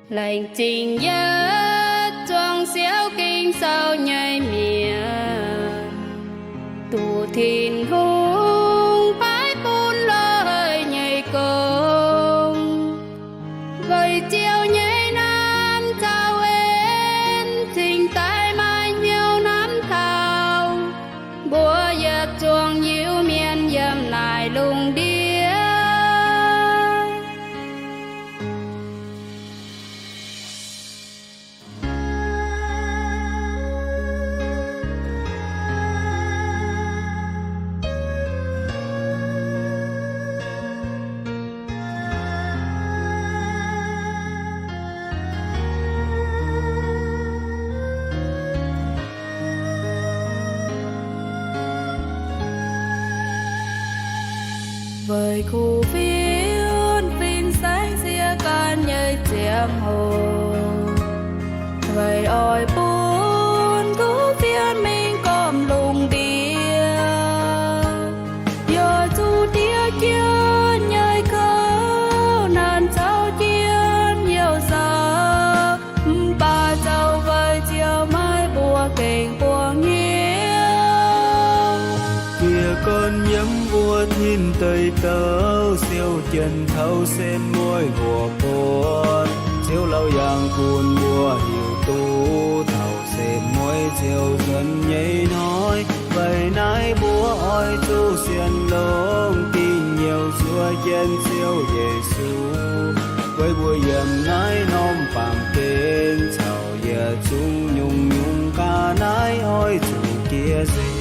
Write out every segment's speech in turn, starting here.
Laengz zingh yietc zuangx siouc Ging-Sou nyei mienh, duqv Tin-Hungh paaiv bun loz-haic nyei gong. Weic Ziouv nyei naamh caux en cingx daaih maaih hnyouv hnamv taux mbuo yietc zuangx Iu-Mienh yiem naaiv lungh ndiev. Weic kuv fienx fin-saeng sieqv gan nyei ziangh hoc, weic oix bun kuv fienx mingh gormx lungh ndiev, yaac zuqc diev jienv nyei kouv nanc caux jienv youh zaux. Mv baac zoux weic Ziouv maiv mbuox gengh buangh hnyouv. Jiez gorn yiem mbuo tin deic douc siouc jienv taux sen mueiz mbuo buonc. Ziouv Laauc Yaangh bun mbuo hiuv duqv taux sen mueiz ziouc nzuonx nyei hnoi. Weic naaiv mbuo oix zuqc sienx longx dingc youh zuov jienv Ziouv Yesu. Weic mbuo yiem naaiv norm baamh gen caux yietc zungv nyungc-nyungc ga'naaiv oix zuqc jiex seix.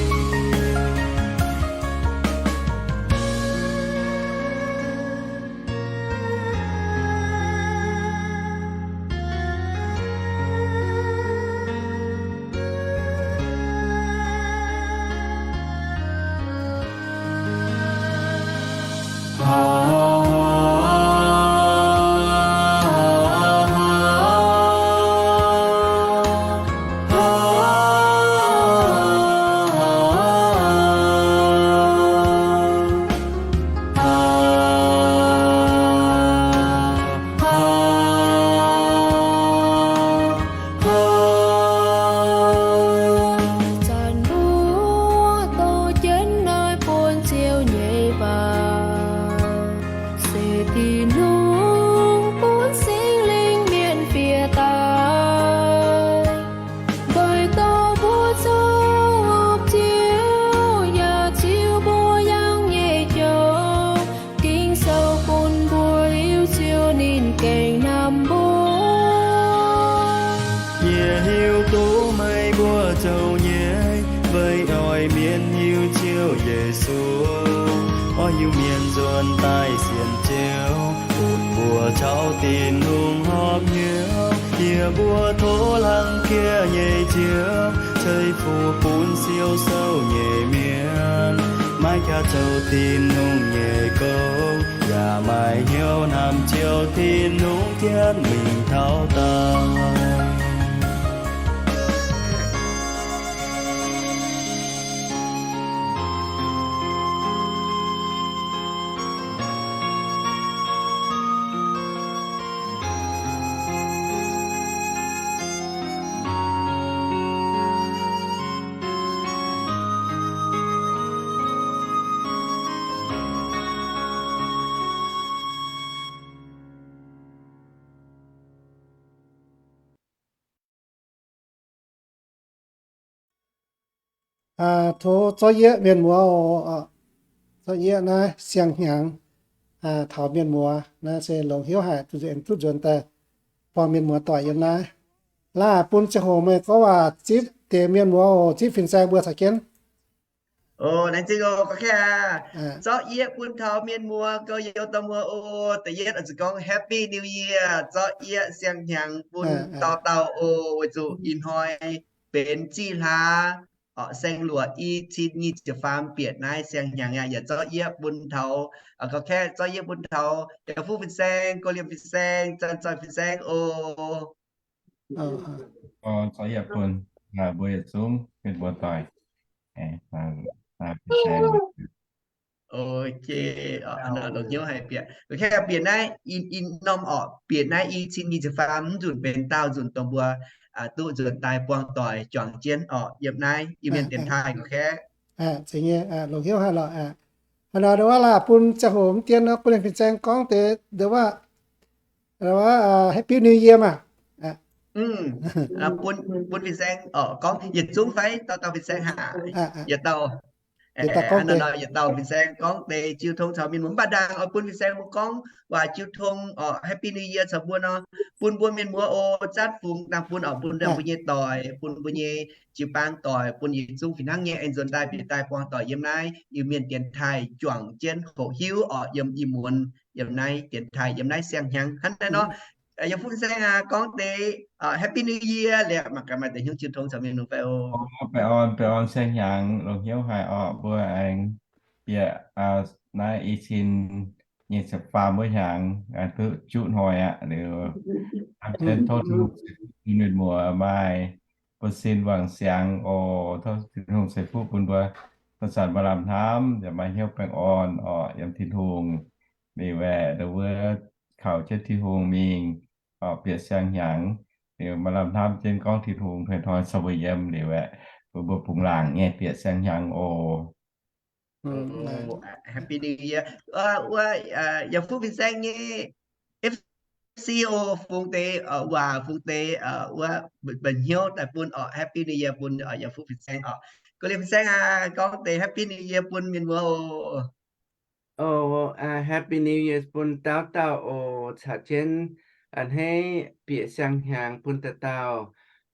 Zanc mbuo doqc jienv naaiv buonv Ziouv nyei waac, se Tin-Hungh bun Singx Lingh mienh fiev daaih, weic dorh mbuo zoux hopv Ziouv yaac ziux mbuo yangh nyei joux. Ging-Sou bun mbuo hiuv Ziouv ninh gengh hnamv mbuo. Yie hiuv duqv meih mbuo zoux nyei, weic oix mienh hiuv Ziouv Yesu. Oix hiuv mienh nzuonx daaih sienx Ziouv, bun mbuo caux Tin-Hungh hopv hnyouv. Yie mbuo tov hlang jiex nyei Ziouv, ceix fuqv bun siou sou nyei mienh, maiv jaax zoux Tin-Hungh nyei gong, yaac maaih hnyouv hnamv Ziouv Tin-Hungh jienv mingh taux daauh. Tov zorqv yieqv mienh muoz oc. Zorqv yieqv naaiv siang-hnyangx taux mienh muoz naaiv se longx hnyouv haic, duqv nzuonx daaih buangh mienh muoz doic yiem naaiv. Laaix bun ziangh hoc meih gorngv waac zipv deix mienh muoz oc, zipv fin-saeng mbuo caux jienv. Laengz zingh oc, gorngv kaav aqv. Zorqv yieqv bun taux mienh muoz, gouv youz dauh muoz oc. Da'yietv oix zuqc gorngv Happy New Year, zorqv yieqv siang-hnyangx bun dauh dauh oc. Weic zuqc ih hnoi benx zih hlaax, orqc, saeng-luoqc i cin nyic ziepc faam bieqc naaiv siang-hnyangx aqv. Yaac zorqv yieqv bun taux, gorngv kaav, zorqv yieqv bun taux deix fuqv fin-saeng, go liemh fin-saeng, zanc zoih fin-saeng oc. Zorqv yieqv bun mbuo yietc zungv mienh muoz doic. Ok, longc hnyouv haic bieqc. Ok, bieqc naaiv i, i norm orqc, bieqc naaiv i cin nyic ziepc faam mv nzunc benx daauh nzunc dongh mbuo duqv nzuonx daaih buangh doic juangc jienv orqc, yiem naaiv Iu-Mienh dienx taaih gorqv-kaeqv. Longc hnyouv haic lorqc. Hnangv nor ndau wuov laah bun ziangh hoc mv dien nor, bun ninh fin-saeng gorngv deix ndau wuov, Happy New Year maah. Bun, bun fin-saeng gorngv yietc zungv fai dauh dauh fin-saeng haic? Yietc dauh. Yietc dauh fin-saeng gorngv deix jiu tong caux mienh muoz. Mv baac ndaangc oix bun fin-saeng mbuo gorngv waac jiu tong orqc, Happy New Year caux mbuo nor, bun mbuo mienh muoz oc, zatv fungx dangh bun orqc, bun dangh mbuo nyei doic, bun mbuo nyei jiu-baang doic, bun yietc zungv fih hnangv nyei aengx nzuonx daaih bieqc daaih buangh doic yiem naaiv Iu-Mienh dienx taaih juangc jienv hoqc hiuv orqc, yiem ih muonz, yiem naaiv dienx taaih, yiem naaiv siang-hnyangx hnangv naaiv nor. Yiem fuqv fin-saeng aac, gorngv deix Happy New Year liuz mangc gaax maaih deix hnyouv jiu tong caux mienh muoz fai oc. Baengh orn, baengh orn siang-hnyangx, longc hnyouv haic orqc, mbuo aengx bieqc naaiv i cin nyic ziepc faam wuov hnyangx duqv juqv hnoi aqv. Liuz hnamv jienv tov Tin-Hungh ceix fuqv bun mienh muoz maaih buonv-sin wangc siangx oc. Tov Tin-Hungh ceix fuqv bun mbuo, zanc-zanc maaih lamh hnamv yaac maaih hnyouv baengh orn orqc yiem Tin-Hungh. Liuz aeqv, ndau wuov kaux jienv Tin-Hungh mingh orqc, bieqc siang-hnyangx. Liuz maaih lamh hnamv jienv gorngv Tin-Hungh hnoi-hnoi caux mbuo yiem. Liuz aeqv, bun mbuo bungx laangc nyei bieqc siang-hnyangx oc. Happy New Year. Wuov, yaac fuqv fin-saeng nyei F C oc, fungx deix waac, fungx deix wuov, mba'hnyouv daaih bun orqc, Happy New Year bun yaac fuqv fin-saeng orqc. Go liemh fin-saeng aac, gorngv deix Happy New Year bun mienh muoz oc. Happy New Year bun dauh dauh oc. Caux jienv a'hneiv bieqc siang-hnyangx bun dauh dauh.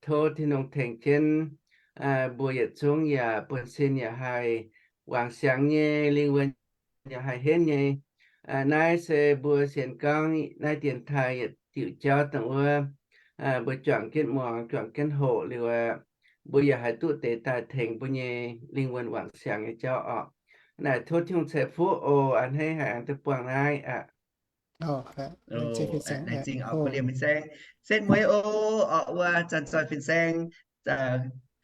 Tov Tin-Hungh tengx jienv mbuo yietc zungv yaac buonv-sin yaac haih wangc siangx nyei, lingh wuonh yaac haih henv nyei. Naaiv se mbuo sienx gorngv naaiv dienx taaih yietc diuc jauv dongh wuov, mbuo juangc jienv muangx, juangc jienv hoqc liuz, mbuo yaac haih duqv deix daaih tengx mbuo nyei lingh wuonh wangc siangx nyei jauv orqc. Naaic tov Tin-Hungh ceix fuqv oc. A'hneiv haic aengx duqv buangh naaiv aqv. Laengz zingh orqc, go liemh fin-saeng. Setv mueiz oc, orqc, wuov zanc-zoih fin-saeng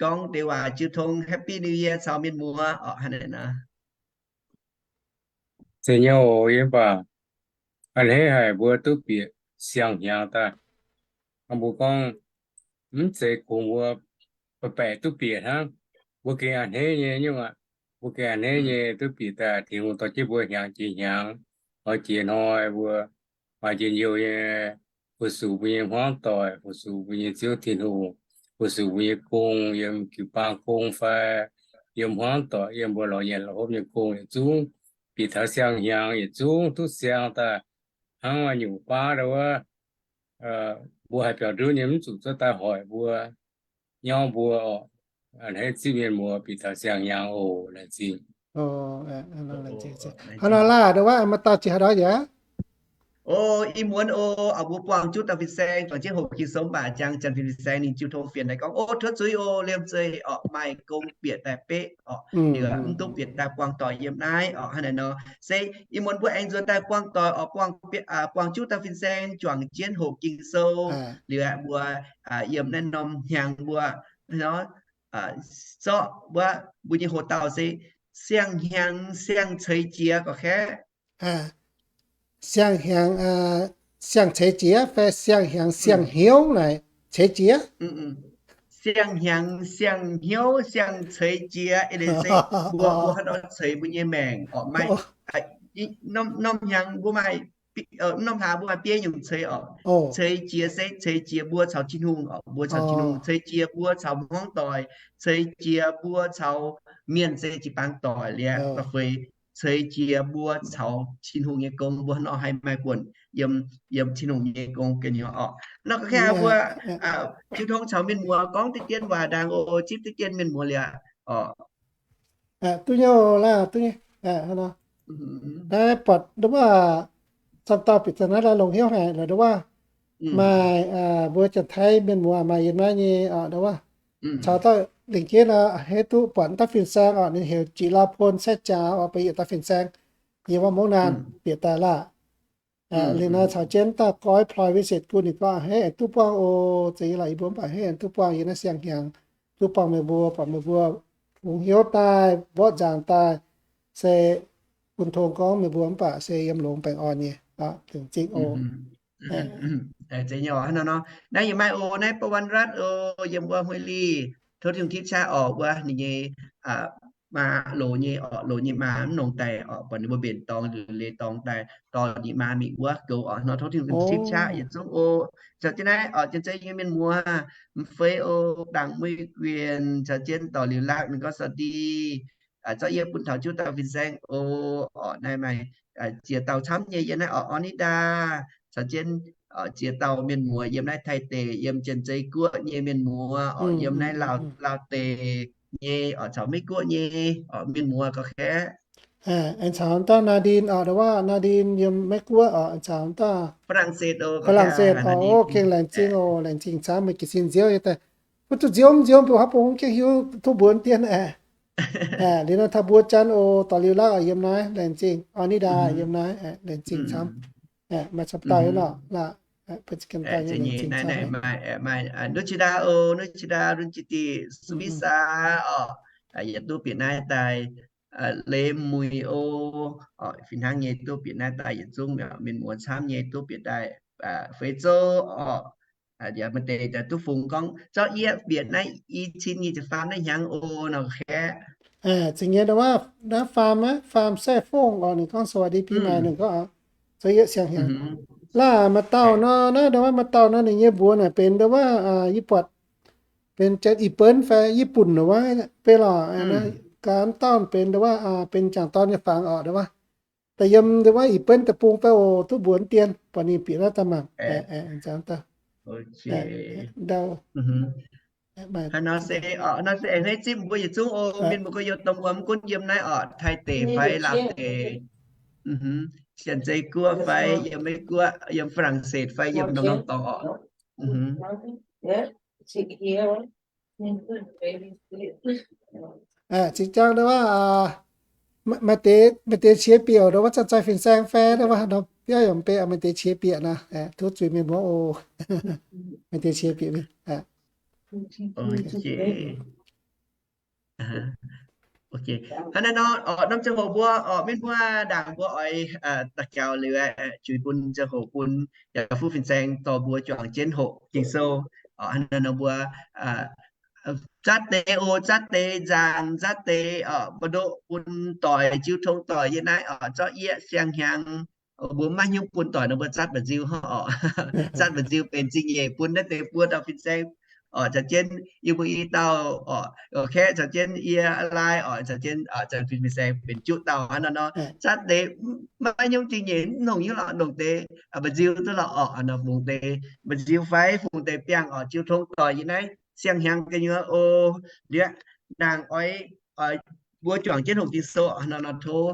gorngv deix waac jiu tong Happy New Year caux mienh muoz orqc, hnangv naaic nor. Zeiz nyei oc. Yie mv baac a'hneiv haic mbuo duqv bieqc siang-hnyangx daaih. Mbuo gorngv mv zeiz kungx mbuo baeqc duqv bieqc hnangv. Mbuo gengh a'hneiv nyei nyungc aqv. Mbuo gengh a'hneiv nyei duqv bieqc daaih Tin-Hungh dorh jienv mbuo hnyangx jiex hnyangx, hnoi jiex hnoi mbuo maaih njien-youh nyei fu-sux mbuo nyei hmuangv doic, fu-sux mbuo nyei Ziouv Tin-Hungh, fu-sux mbuo nyei gong, yiem jiu-baang gong fai yiem hmuangv doic, yiem mbuo lorz nyanc lorz hopv nyei gong yietc zungv, bieqc taux siang-hnyangx yietc zungv duqv siang daaih hnangv maaih nyungc baav wuov, mbuo haih biaux ndutv nyei mv zuqc zuov daaih hoic mbuo, nyauv mbuo orqc. A'hneiv zipv mienh muoz bieqc taux siang-hnyangx oc. Laengz zingh. Hnangv nor laah, ndau wuov maaih dauh jiex haaix ndau yaac? O, ih muonz oc, mbuo buangh juqv dauh fin-saeng juangc jienv hoqc Ging-Sou mv baac jangx janx fin-saeng ninh jiu tong fienx daaih gorngv, o, tov zuiz oc, liemh zeih orqc, maaih gong bieqc daaih beqv orqc, liuz mv duqv bieqc daaih buangh doic yiem naaiv orqc, hnangv naaic nor. Se ih muonz mbuo aengx nzuonx daaih buangh doic orqc, buangh juqv dauh fin-saeng juangc jienv hoqc Ging-Sou, liuz aeqv mbuo yiem naaiv norm hnyangx mbuo zorqv wuov mbuo nyei hoc-dauh se siang-hnyangx siang-ceix jiez gorqv-kaeqv. Siang-hnyangx siang-ceix jiez fai siang-hnyangx siang-hnyouv naaic ceix jiez? Siang-hnyangx siang-hnyouv siang-ceix jiez, eix leiz se mbuo, mbuo haaix nor ceix mbuo nyei maengc orqc, maaih norm hnyangx mbuo maaih, norm hlaax mbuo maaih biei nyungc ceix orqc. Ceix jiez se ceix jiez mbuo caux Tin-Hungh orqc, mbuo caux Tin-Hungh, ceix jiez mbuo caux hmuangv doic, ceix jiez mbuo caux mienh se jiu-baang doic liuz, feix ceix jiez mbuo caux Tin-Hungh nyei gong, mbuo nor haih maaih buonc yiem, yiem Tin-Hungh nyei gong ga'nyuoz orqc. Nor gorngv mbuo jiu tong caux mienh muoz gorngv deix dien waac ndaangc oc, zipv deix dien mienh muoz liuz orqc. Duqv nyei laah, duqv nyei. Naaiv buatc ndau wuov, camv dauh bieqc daaih naaiv la'longc hnyouv haic la'ndau wuov. Maaih mbuo Janx-Taiv mienh muoz maaih yiem naaiv nyei orqc, ndau wuov caux dauh lingc jeiv nor, a'hneiv duqv buatc dauh fin-saeng orqc, ninh heuc Jiex Lauh Pon Saeqv Jaax orqc, bieqc yietc dauh fin-saeng yiem wuov Mongv Naanh bieqc daaih laah. Liuz nor caux jienv dauh Goiv Ploix Vincent Gun, ninh gorngv a'hneiv aengx duqv buangh oc. Zeiz nyei lorqc, yie mbuo mv baac a'hneiv aengx duqv buangh yiem naaiv siang-hnyangx, duqv buangh meih mbuo, buatc meih mbuo fungx hnyouv daaih, mborqv nzaangc daaih, se bun tong gorngv meih mbuo mv baac se yiem longx baengh orn nyei. Laengz zingh oc. Zeiz nyei oc. Hnangv nor, naaiv yie maaih oc, naaiv Ba'wan Ratv oc, yiem wuov Huih Lih. Tov Tin-Hungh tipv qaqv oc, wuov ninh nyei maa, loz nyei oc, loz nyei maa mv nongx daaih oc, buatc ninh mbuo mbenc dorngx liuz leiz dorngx daaih dorh ninh maa mingh wuov goux oc. Hnangv nor tov Tin-Hungh tipv qaqv yietc zungv oc. Caux jienv naaiv oc, Janx-Zei nyei mienh muoz, m'feix oc, Dangc Muiv Guienh, caux jienv dorh Liuz Lakv ninh gorngv สวัสดี zorqv yie bun taux juv dauh fin-saeng oc. Oc, naaiv maaih ziex dauh camv nyei yiem naaiv oc, Orn Nitv Ndaa, caux jienv ziex dauh mienh muoz yiem naaiv Taiv deic, yiem Janx-Zei guoqv nyei mienh muoz oc, yiem naaiv Laauv, Laauv deic nyei oc, caux Meiv Guoqv nyei oc, mienh muoz gauh kaeqv. Aengx caux dauh Naa Ndin oc, ndo wuov Naa Ndin yiem Meiv Guoqv oc, aengx caux dauh ฝรั่งเศส oc, ฝรั่งเศส oc. Gengh laengz zingh oc, laengz zingh camv, meih jiez sin nziouv nyei daaih. Mbuo duqv nziouv mv nziouv mbuo hopv bung gengh hiuv tov mbuo dien aeqv. Liuz nor taux mbuo Janx oc, dorh Liuz Lakv oc, yiem naaiv, laengz zingh. Orn Nitv Ndaa yiem naaiv, laengz zingh camv. Maaih camv dauh nyei lorqc, laaix, Nuqv Qi Ndaa oc, Nuqv Qi Ndaa, Runv Qi Dic, Su Miv Saa oc, yietc duqv bieqc naaiv daaih. Leiz Muic oc, fih hnangv nyei duqv bieqc naaiv daaih yietc zungv, mienh muoz camv nyei duqv bieqc daaih. Feix Zouv oc, yaac maaih deix duqv fungx gorngv zorqv yie bieqc naaiv i cin nyic ziepc faam naaiv hnyangx oc nor kaeqv. Zingh nyei ndo wuov naaiv faam aqv, faam Sai Fongh oc, ninh gorngv สวัสดีปีใหม่ ninh gorngv oc, zorqv yie siang-hnyangx. Laaix maaih dauh nor, naaiv ndo wuov maaih dauh nor ninh nyei mbuox naaic benx ndo wuov yie buatc benx Janx-Ih Benv fai Yipv Bunc ndo wuov beiv lorqc. Gaax dauh benx ndo wuov benx jangc dorn nyei fangx oc ndo wuov. Da'yiem ndo wuov Ih Benv deic-bung fai oc, duqv mbuox dien buatc ninh bieqc naaiv daaih mangc. Ndau. Hnangv nor se, hnangv nor se aengx hneiv zipv mbuo yietc zungv oc, mienh mbuo gorx-youz domh wuom mv gunv yiem naaiv oc, Taiv deic fai Laauv deic, Janx-Zei guoqv fai yiem Meiv Guoqv, yiem ฝรั่งเศส fai yiem norm-norm dorngx oc. Zinh jangv ndo wuov, maaih deix, maaih deix qiex bieqc ndo wuov, zanc-zanc fin-saeng fai ndo wuov, biauv yaac mv bei, maaih deix qiex bieqc naaic, tov zuiz mienh muoz oc. Maaih deix qiex bieqc mingh. Hnangv naaiv nor, norm ziangh hoc mbuo oc, mienh mbuo ndaangc mbuo oix daux gaux liuz, juix bun ziangh hoc bun yaac fuqv fin-saeng dorh mbuo juangc jienv hoqc Ging-Sou. Hnangv naaiv nor mbuo zatv deix oc, zatv deix nzaangc, zatv deix mbu'ndoqv bun doic, jiu tong doic yiem naaiv oc, zorqv yie siang-hnyangx. Mbuo maiv hnyouv bun doic nor mbuo zatv mba'nziu hnangv oc. Zatv mba'nziu benx zingh nyeic bun naaiv deix buo dauh fin-saeng oc, caux jienv yie mbuo i dauh oc, kaeqv caux jienv yie, aa lai oc, caux jienv zanc fin-saeng benx juqv dauh hnangv nor. Zatv deix maiv hnyouv zingh nyeic, mv nongc hnyouv lorqc, nongc deix mba'nziu duqv lorqc oc. Nor fungx deix mba'nziu fai fungx deix biangh oc, jiu tong doic yiem naaiv siang-hnyangx gu'nyuoz oc. Liuz ndaangc oix mbuo juangc jienv hoqc Ging-Sou oc. Nor nor tov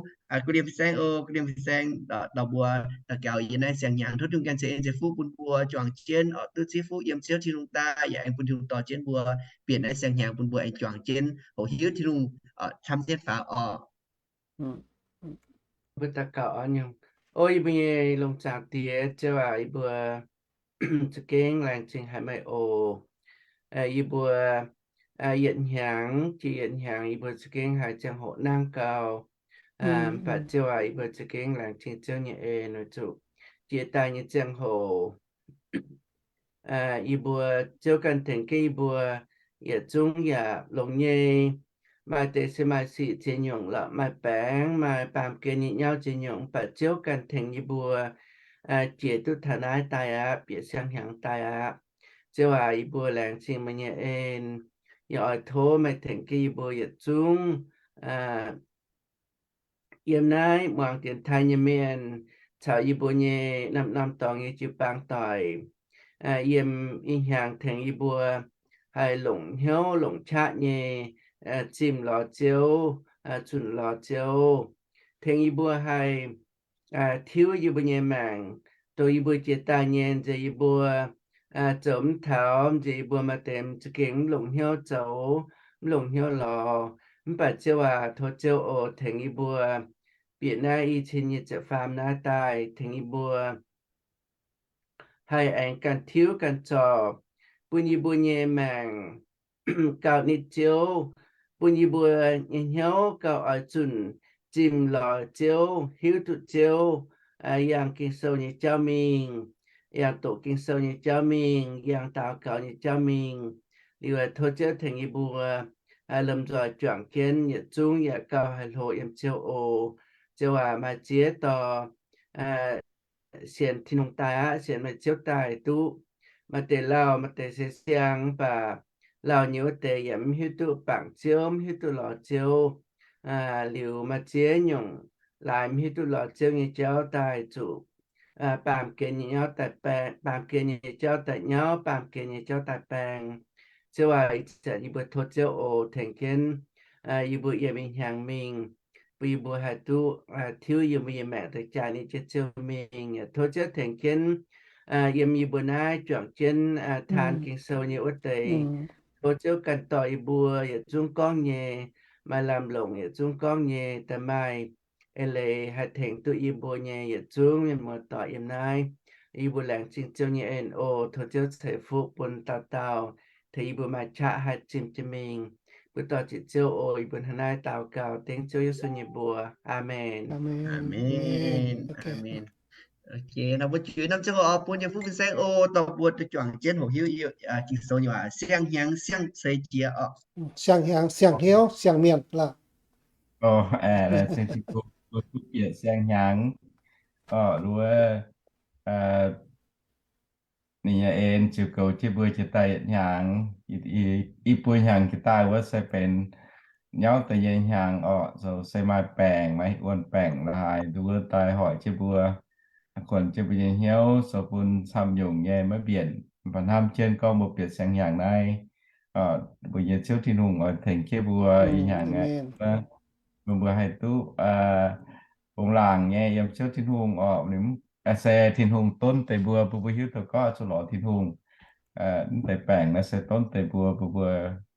gu'ndiev fin-saeng oc, gu'ndiev fin-saeng dorh mbuo daux gaux yiem naaiv siang-hnyangx. Tov Tin-Hungh ganh ceix en ceix fuqv bun mbuo juangc jienv oc, duqv zipv fuqv yiem Ziouv Tin-Hungh daaih, yaac aengx bun Tin-Hungh dorh jienv mbuo bieqc naaiv siang-hnyangx bun mbuo aengx juangc jienv hoqc hiuv Tin-Hungh camv jienv faaux oc. Mbuo daux gaux oc. O yie mbuo nyei longc zaangc Diex, Ziouv aac, yie mbuo za'gengh laengz zingh haic meih oc. Yie mbuo yietc hnyangx jiex yietc hnyangx yie mbuo za'gengh haiz ziangh hoc nangv gau. Mv baac Ziouv aac, yie mbuo za'gengh laengz zingh Ziouv nyei en weic zuqc jiex daaih nyei ziangh hoc yie mbuo, Ziouv ganh tengx jienv yie mbuo yietc zungv yaac longx nyei. Maaih deix se maaih sic ziex nyungc lorqc, maaih baengx, maaih baamh gen nyei nyauv ziex nyungc, mv baac Ziouv ganh tengx yie mbuo jiex duqv taux naaiv daaih aqv, bieqc siang-hnyangx daaih aqv. Ziouv aac, yie mbuo laengz zingh meih nyei en. Yie oix tov meih tengx jienv yie mbuo yietc zungv yiem naaiv muangx dienx taaih nyei mienh caux yie mbuo nyei norm-norm dorngx nyei jiu-baang doic, yiem ih hnyangx tengx yie mbuo haih longc hnyouv longc qaqv nyei zimh lorz Ziouv, zunc lorz Ziouv. Tengx yie mbuo haih tiuv yie mbuo nyei maengc, dongh yie mbuo jiex daaih nyei nziex yie mbuo zoux mv taux, nziex yie mbuo maaih deix za'gengh mv longc hnyouv zoux, mv longc hnyouv lorz. Mv baac Ziouv aac, tov Ziouv oc tengx yie mbuo bieqc naaiv i cin nyic ziepc faam naaiv daaih tengx yie mbuo haih aengx ganh tiuv ganh zorpc, bun yie mbuo nyei maengc gauh nitv Ziouv, bun yie mbuo nyei hnyouv gauh oix zunh zimh lorz Ziouv, hiuv duqv Ziouv, yangh Ging-Sou nyei jauv mingh, yangh doqc Ging-Sou nyei jauv mingh, yangh daux gaux nyei jauv mingh. Liuz tov Ziouv tengx yie mbuo lomh nzoih juangc jienv yietc zungv yaac gauh haih hlo yiem Ziouv oc. Ziouv aac, maaih ziex dorh sienx Tin-Hungh daaih aqv, sienx meih Ziouv daaih duqv. Maaih deix lauh, maaih deix se siang, mv baac lauh nyei wuov deix yaac mv hiuv duqv bangc Ziouv, mv hiuv duqv lorz Ziouv. Liuz maaih ziex nyungc laaix mv hiuv duqv lorz Ziouv nyei jauv daaih zuqc baamh gen nyei jauv daaih baeng, baamh gen nyei jauv daaih nyauv, baamh gen nyei jauv daaih baeng. Ziouv aac, ih zanc yie mbuo tov Ziouv oc tengx jienv yie mbuo yiem ih hnyangx mingh, bun yie mbuo haih duqv tiuv yie mbuo nyei maengc daaih jaax ninh nyei Ziouv mingh. Yaac tov Ziouv tengx jienv yiem yie mbuo naaiv juangc jienv taan Ging-Sou nyei wuov deix. Tov Ziouv ganh dorh yie mbuo yietc zungv gorngv nyei, maaih lamh longc yietc zungv gorngv nyei, daaih maaih eix leiz haih tengx duqv yie mbuo nyei yietc zungv mienh muoz-doic yiem naaiv. Yie mbuo laengz zingh Ziouv nyei en oc. Tov Ziouv ceix fuqv bun dauh dauh, tengx yie mbuo maaih qaqv haih zimh jiex mingh. Mbuo dorh ziec Ziouv oc. Yie mbuo hnangv naaiv daux gaux dengv Ziouv Yesu nyei mbuox. Aamen. Aamen. Aamen. Nor mbuo juix norm ziangh hoc bun yie fuqv fin-saeng oc, dorh mbuo duqv juangc jienv hoqc hiuv Ging-Sou nyei waac siang-hnyangx siang-ceix jiex oc. Siang-hnyangx siang-hnyouv siang-mienh laac. Siang-hnyangx oc, luov ninh nyei en ziouc goux jienv mbuo jiex daaih yietc hnyangx. Ih buo hnyangx jiex daaih wuov se benx nyauv deix nyei hnyangx oc, zoux se maaih baengc, maaih wuon baengc laaix nduov daaih hoic jienv mbuo, kuonx jienv mbuo nyei hnyouv, zoux bun camv nyungc nyei maiv mbienc. Mv baac hnamv jienv gorngv mbuo bieqc siang-hnyangx naaiv, mbuo nyei Ziouv Tin-Hungh oix tengx jienv mbuo ih hnyangx aqv, bun mbuo haih duqv bungx laangc nyei yiem Ziouv Tin-Hungh oc. Se Tin-Hungh donv deix mbuo, bun mbuo hiuv duqv gorngv zuqc lorz Tin-Hungh. Mv deix baengc naaiv se donv deix mbuo, bun mbuo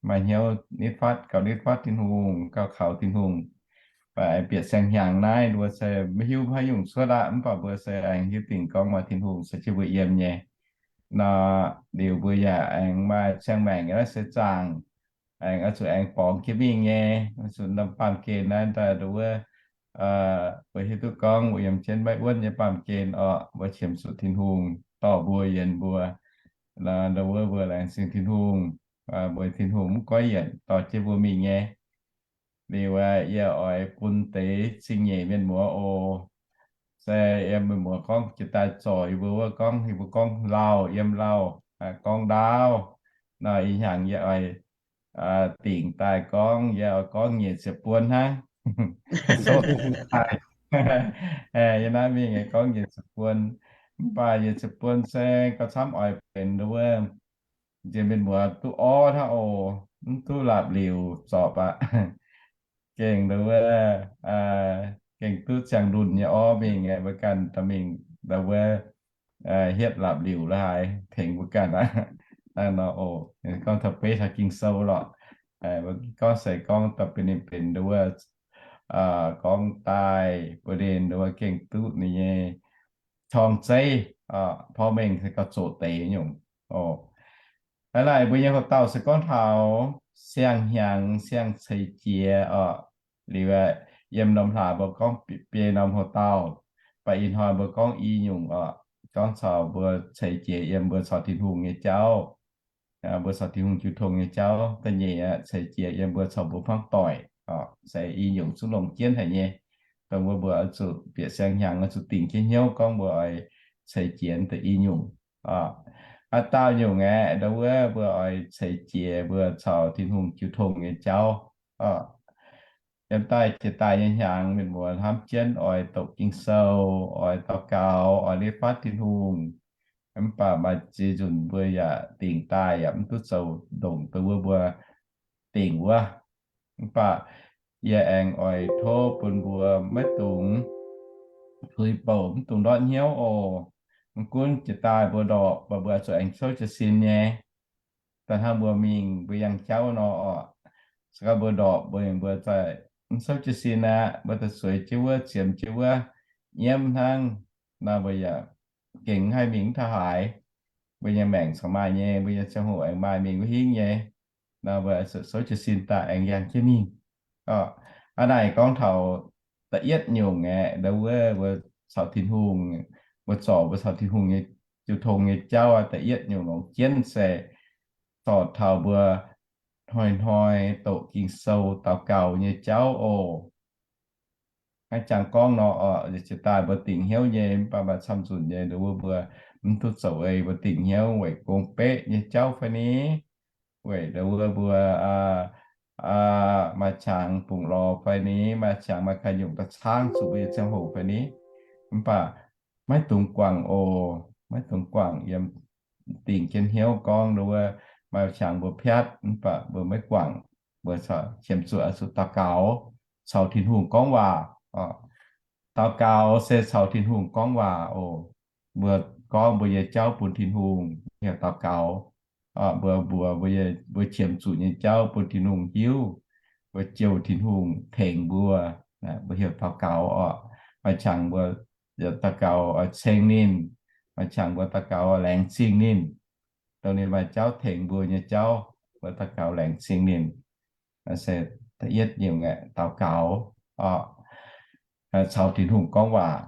maaih hnyouv nitv fatv, gauh nitv fatv Tin-Hungh, gauh kaux Tin-Hungh. Mv baac bieqc siang-hnyangx naaiv mbuo se maiv hiuv haaix nyungc cuotv aqv, mv baac mbuo se aengx hiuv dingc gorngv maaih Tin-Hungh caux jienv mbuo yiem nyei. Nor liuz mbuo yaac aengx maaih siang-maengc naaiv se zaangc, aengx oix zuqc aengx borngz jienv mingh nyei. Oix zuqc norm baamh gen naaiv daaih nduov, mbuo hiuv duqv gorngv mbuo yiem jienv maiv wuonv nyei baamh gen orqc, mbuo qiemx zuqc Tin-Hungh dorh mbuo yienx mbuo. Nduov mbuo laengz zingh Tin-Hungh, mbuo Tin-Hungh mv goiv yienc dorh jienv mbuo mingh nyei. Liuz yie oix bun deix zingh nyeic mienh muoz oc. Se yiem mienh muoz gorngv jiex daaih zorc yie mbuo wuov gorngv, yie mbuo gorngv lauh, yiem lauh, gorngv ndaauv. Nor ih hnyangx yie oix dingc daaih gorngv, yie oix gorngv nyic ziepc buon hnangv. Yie naaiv mingh gorngv nyic ziepc buon, mv baac nyic ziepc buon se gauh camv oix benx nduov wuov, nziex mienh muoz duqv orv hnangv oc, mv duqv la'bieiv zorpc aqv. Gengh nduov wuov, gengh duqv ziangh lunh nyei orv mingh, mbuo ganh dorh mingh nduov wuov hietv la'bieiv la'haaix tengx mbuo ganh aqv. Hnangv nor oc, gorngv taux beiv taux Ging-Sou lorqc. Gorngv se gorngv dorh benx ninh benx nduov wuov, gorngv daaih bun ninh nduov wuov gengh duqv ninh nyei corng zeiv, porv mengh se gauh zoqc deix nyungc. Hnangv naaic mbuo nyei houx-dauh se gorngv taux siang-hnyangx siang-ceix jiex oc. Liuz yiem norm hlaax mbuo gorngv biei norm houx-dauh, mv baac ih hnoi mbuo gorngv i nyungc oc, gorngv caux mbuo ceix jiex yiem mbuo caux Tin-Hungh nyei jauv, mbuo caux Tin-Hungh jiu tong nyei jauv. Da'nyeic aqv, ceix jiex yiem mbuo caux mbuo hmuangv doic, se i nyungc zungv longc jienv haic nyei. Dongh wuov mbuo oix zuqc bieqc siang-hnyangx oix zuqc dingc jienv hnyouv gorngv mbuo oix ceix jiex deix i nyungc. Aa, dauh nyungc aeqv, nduov wuov mbuo oix ceix jiex mbuo caux Tin-Hungh jiu tong nyei jauv. Yiem daaih jiex daaih nyei hnyangx, mienh muoz hnamv jienv oix doqc Ging-Sou, oix daux gaux, oix nitv fatv Tin-Hungh. Mv baac maaih ziex nzunc mbuo yaac dingc daaih yaac mv duqv zoux ndongc dongh wuov mbuo dingc wuov. Mv baac yie aengx oix tov bun mbuo maiv dungx tuix bouc, mv dungx ndortv hnyouv oc. Mv gunv jiex daaih mbuo ndorpc, mv baac mbuo zuqc aengx souv jiez sin nyei. Da'hnangv mbuo mingh mbuo yangh jauv nor oc, se gorngv mbuo ndorpc mbuo, mbuo zaaih mv souv jiez sin aqv, mbuo daaih sueix jienv wuov, ziemx jienv wuov, nyiemv hnangv, nor mbuo yaac gengh mv haih mingh mv taux haaix. Mbuo nyei maengc corc maaih nyei, mbuo nyei ziangh hoc aengx maaih mingh wuov hingv nyei. Nor mbuo souv jiez sin daaih aengx yangh jienv mingh. Aa, naaic gorngv taux da'yietv nyungc aeqv, ndau wuov mbuo caux Tin-Hungh, mbuo zorc mbuo caux Tin-Hungh nyei jiu tong nyei jauv aqv, da'yietv nyungc longc jienv se zorc taux mbuo hnoi-hnoi doqc Ging-Sou daux gaux nyei jauv oc. Hnangv jangx gorngv nor, oc, jiex daaih mbuo dingc hnyouv nyei, mv baac maaih camv nzunc nyei, ndau wuov mbuo mv duqv zoux ei, mbuo dingc hnyouv weic gong beqv nyei jauv fai ni, weic ndau wuov mbuo maaih qangx bungx lorz fai ni, maaih qangx maaih ganh nyungc da'caangv zuqc mbuo nyei ziangh hoc fai ni. Mv baac maiv dungx guangc oc, maiv dungx guangc. Yiem dingc jienv hnyouv gorngv ndau wuov maaih qangx mbuo piatv, mv baac mbuo maiv guangc. Mbuo qiemx zuqc oix zuqc daux gaux caux Tin-Hungh gorngv waac. Daux gaux se caux Tin-Hungh gorngv waac oc. Mbuo gorngv mbuo nyei jauv bun Tin-Hungh, heuc daux gaux. Mbuo mbuox mbuo qiemx zuqc nyei jauv bun Tin-Hungh hiuv, mbuo jouh Tin-Hungh tengx mbuo, mbuo heuc daux gaux oc. Maaih qangx mbuo daux gaux oix ceng ninh, maaih qangx mbuo daux gaux laengz zingh ninh. Dongh ninh maaih jauv tengx mbuo nyei jauv, mbuo daux gaux laengz zingh ninh. Se da'yietv nyungc daux gaux, caux Tin-Hungh gorngv waac.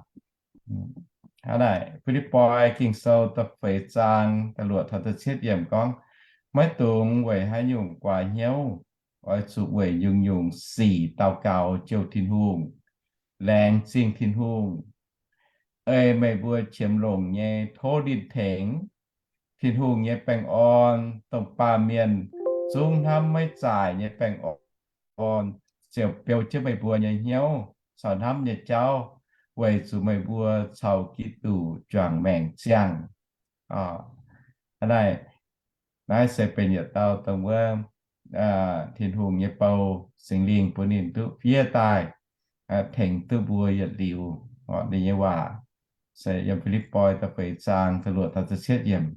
Hnangv naaic, Fi^lipv^poi Ging-Sou da'feix zaang da'luoqc taux da'cietv yiemc gorngv, maiv dungx weic haaix nyungc guaax hnyouv, oix zuqc weic nyungc-nyungc sic daux gaux jouh Tin-Hungh, laengz zingh Tin-Hungh, ei meih mbuo qiemx longc nyei tov ninh tengx. Tin-Hungh nyei baengh orn, dongh baamh mienh zungv hnamv maiv zaaic nyei baengh orn, ziouc beu jienv meih mbuo nyei hnyouv caux hnamv nyei jauv, weic zuqc meih mbuo caux Giduc juangc maengc ziangh. Hnangv naaiv, naaiv se benx yietc dauh dongh wuov Tin-Hungh nyei bou, Singx Lingh bun ninh duqv fiev daaih, tengx duqv mbuo yietc liuz. Ninh nyei waac se yiem Fi^lipv^poi da'feix zaang da'luoqc taux da'cietv yiemc,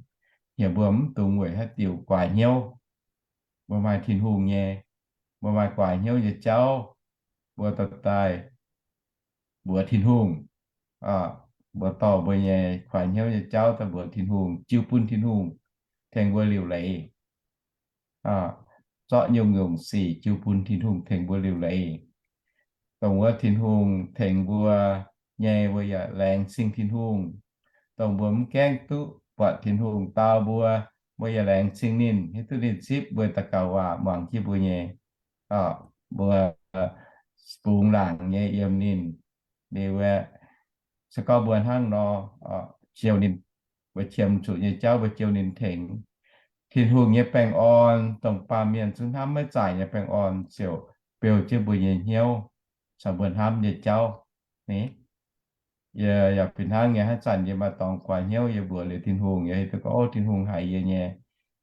heuc mbuo mv dungx weic haaix diuc guaax hnyouv. Mbuo maaih Tin-Hungh nyei, mbuo maaih guaax hnyouv nyei jauv, mbuo dorh daaih mbuox Tin-Hungh. Mbuo dorh mbuo nyei guaax hnyouv nyei jauv daaih mbuox Tin-Hungh, jiu bun Tin-Hungh tengx mbuo liuc leiz. Zorqv nyungc-nyungc sic jiu bun Tin-Hungh tengx mbuo liuc leiz. Dongh wuov Tin-Hungh tengx mbuo nyei, mbuo yaac laengz zingh Tin-Hungh. Dongh mbuo mv gaengh duqv buatc Tin-Hungh dau mbuo, mbuo yaac laengz zingh ninh, hiuv duqv ninh zipv mbuo daux gaux waac muangx jienv mbuo nyei, mbuo bungx laangc nyei yiem ninh. Liuz aeqv, se gorngv mbuo hnangv nor jouh ninh, mbuo qiemx zuqc nyei jauv mbuo jouh ninh tengx, Tin-Hungh nyei baengh orn, dongh baamh mienh zungv hnamv maiv zaaic nyei baengh orn, ziouc beu jienv mbuo nyei hnyouv caux mbuo hnamv nyei jauv. Ni, yie yaac fih hnangv nyei, haaix zanc yie maaih dorngx guaax hnyouv, yie mbuox liuz Tin-Hungh, yie hiuv duqv gorngv, o, Tin-Hungh haiz yie nyei,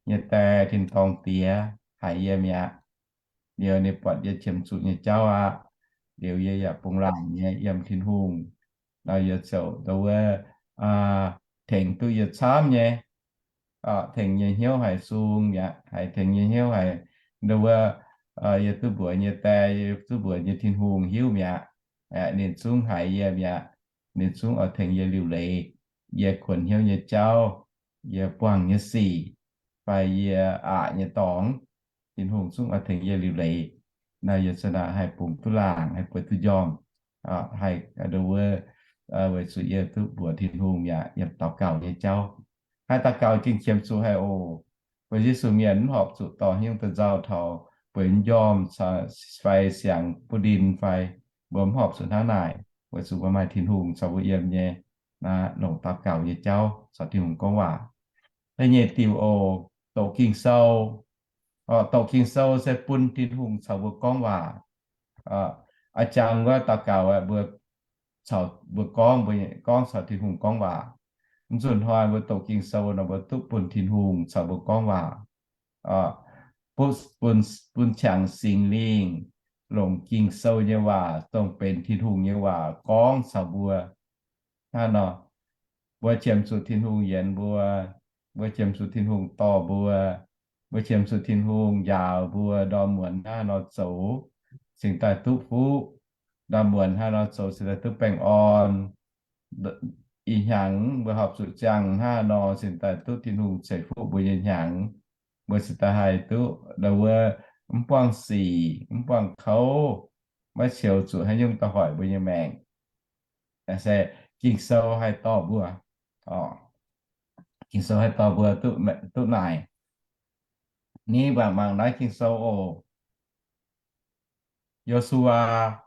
yie die, tin-dorngh diex haiz yie mi'aqv. Liuz ninh buatc yie qiemx zuqc nyei jauv aqv. Liuz yie yaac bungx laangc nyei yiem Tin-Hungh. Nor yie ziouc ndau wuov tengx duqv yie camv nyei, tengx nyei hnyouv haiz sung mi'aqv, haiz tengx nyei hnyouv haiz ndau wuov yie duqv mbuox nyei die, yie duqv mbuox nyei Tin-Hungh hiuv mi'aqv. Ninh zungv haiz yie mi'aqv. Ninh zungv oix tengx yie liuc leiz yie kuonx hnyouv nyei jauv, yie buangh nyei sic, fai yie aqc nyei dorngx. Tin-Hungh zungv oix tengx yie liuc leiz. Nor yie za'naaic haih bungx duqv laangc, haih bueix duqv njormh, haih ndau wuov weic zuqc yie duqv mbuox Tin-Hungh mi'aqv yiem daux gaux nyei jauv. Haih daux gaux gengh qiemx zuqc haic oc. Mbuo Yesu mienh mv horpc zuqc dorh haaix nyungc daaih nzauh taux bueix njormh fai siangx buv ndin fai, mbuo mv horpc zuqc hnangv naaic, weic zuqc mbuo maaih Tin-Hungh caux mbuo yiem nyei, longc daux gaux nyei jauv caux Tin-Hungh gorngv waac. Da'nyeic diuc oc, doqc Ging-Sou. Doqc Ging-Sou se bun Tin-Hungh caux mbuo gorngv waac. A'jangc wuov daux gaux aeqv, mbuo caux, mbuo gorngv, mbuo gorngv caux Tin-Hungh gorngv waac. Mv zunh hnoi mbuo doqc Ging-Sou nor, mbuo duqv bun Tin-Hungh caux mbuo gorngv waac. Bun, bun qangx Singx Lingh longc Ging-Sou nyei waac dongh benx Tin-Hungh nyei waac gorngv caux mbuo. Hnangv nor, mbuo qiemx zuqc Tin-Hungh yienx mbuo, mbuo qiemx zuqc Tin-Hungh dorh mbuo, mbuo qiemx zuqc Tin-Hungh njaaux mbuo ndorm muonz hnangv haaix nor zoux cingx daaih duqv fuqv, ndorm muonz hnangv haaix nor zoux cingx daaih duqv baengh orn. Ih hnyangx mbuo horpc zuqc ziangh hnangv haaix nor cingx daaih duqv Tin-Hungh ceix fuqv mbuo nyei hnyangx. Mbuo cingx daaih haih duqv ndau wuov mv buangh sic, mv buangh kouv, maiv ceux zuqc haaix nyungc daaih hoic mbuo nyei maengc. Se Ging-Sou haih dorh mbuo, Ging-Sou haih dorh mbuo duqv naaic. Ni mbuo mangc naaiv Ging-Sou oc. Yo^su^waa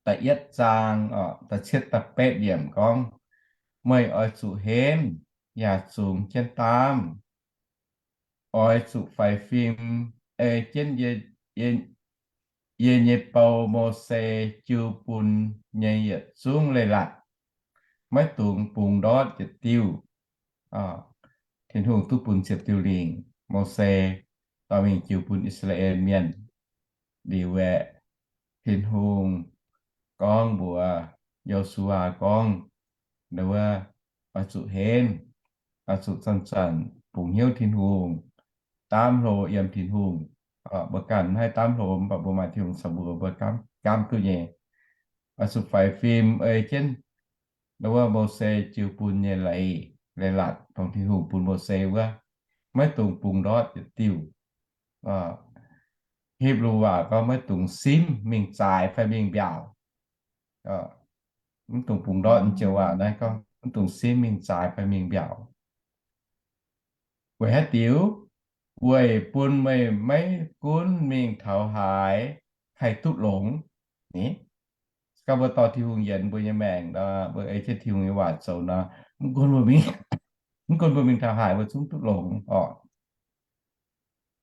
da'yietv zaang, da'cietv da'betv yiemc gorngv, meih oix zuqc henv yaac zungx jienv daamv, oix zuqc faix fim ei jienv yie nyei bou, Mose, jiu bun nyei yietc zungv leiz-latc, maiv dungx bungx ndortv yietc diuh. Tin-Hungh duqv bun ziepc diuh lingc Mose dorh mingh jiu bun I^saa^laa^en Mienh. Liuz aeqv, Tin-Hungh gorngv mbuox Yo^su^waa gorngv, nduov, oix zuqc henv, oix zuqc zanc-zanc bungx hnyouv Tin-Hungh, daamv hlo yiem Tin-Hungh. Mbuo ganh maiv haih daamv hlo, mv baac mbuo maaih Tin-Hungh caux mbuo, mbuo gaamv duqv nyei. Oix zuqc faix fim ei jienv nduov, Mose jiu bun nyei leiz, leiz-latc, dongh Tin-Hungh bun Mose wuov, maiv dungx bungx ndortv yietc diuh. Hipv^lu waac gorngv maiv dungx simv mingh zaaix fai mingh mbiaauc. Mv dungx bungx ndortv. Joux waac naaiv gorngv mv dungx simv mingh zaaix fai mingh mbiaauc. Weic haaix diuc? Weic bun meih maiv gunv mingh taux haaix haih duqv longx. Ni, se gorngv mbuo dorh Tin-Hungh yienx mbuo nyei maengc nor, mbuo ei jienv Tin-Hungh nyei waac zoux nor, mv gunv mbuo mingh, mv gunv mbuo mingh taux haaix, mbuo zungv duqv longx oc.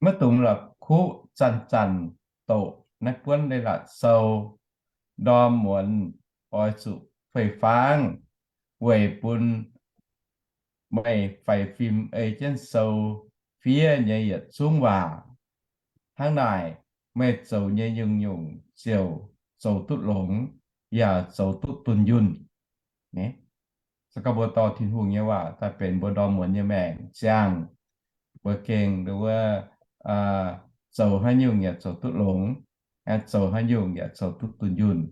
Maiv dungx la'kuqv zanc-zanc doqc naaiv buonv leiz-latc sou. Ndorm muonz oix zuqc fei-fangv, weic bun meih faix fim ei jienv sou fiev nyei yietc zungv waac. Hnangv naaic, meih zoux nyei nyungc-nyungc ziouc zoux duqv longx, yaac zoux duqv dunh yunh. Se gorngv mbuo dorh Tin-Hungh nyei waac daaih benx mbuo ndorm muonz nyei maengc ziangh, mbuo gengh nduov, zoux haaix nyungc yaac zoux duqv longx, zoux haaix nyungc yaac zoux duqv dunh yunh.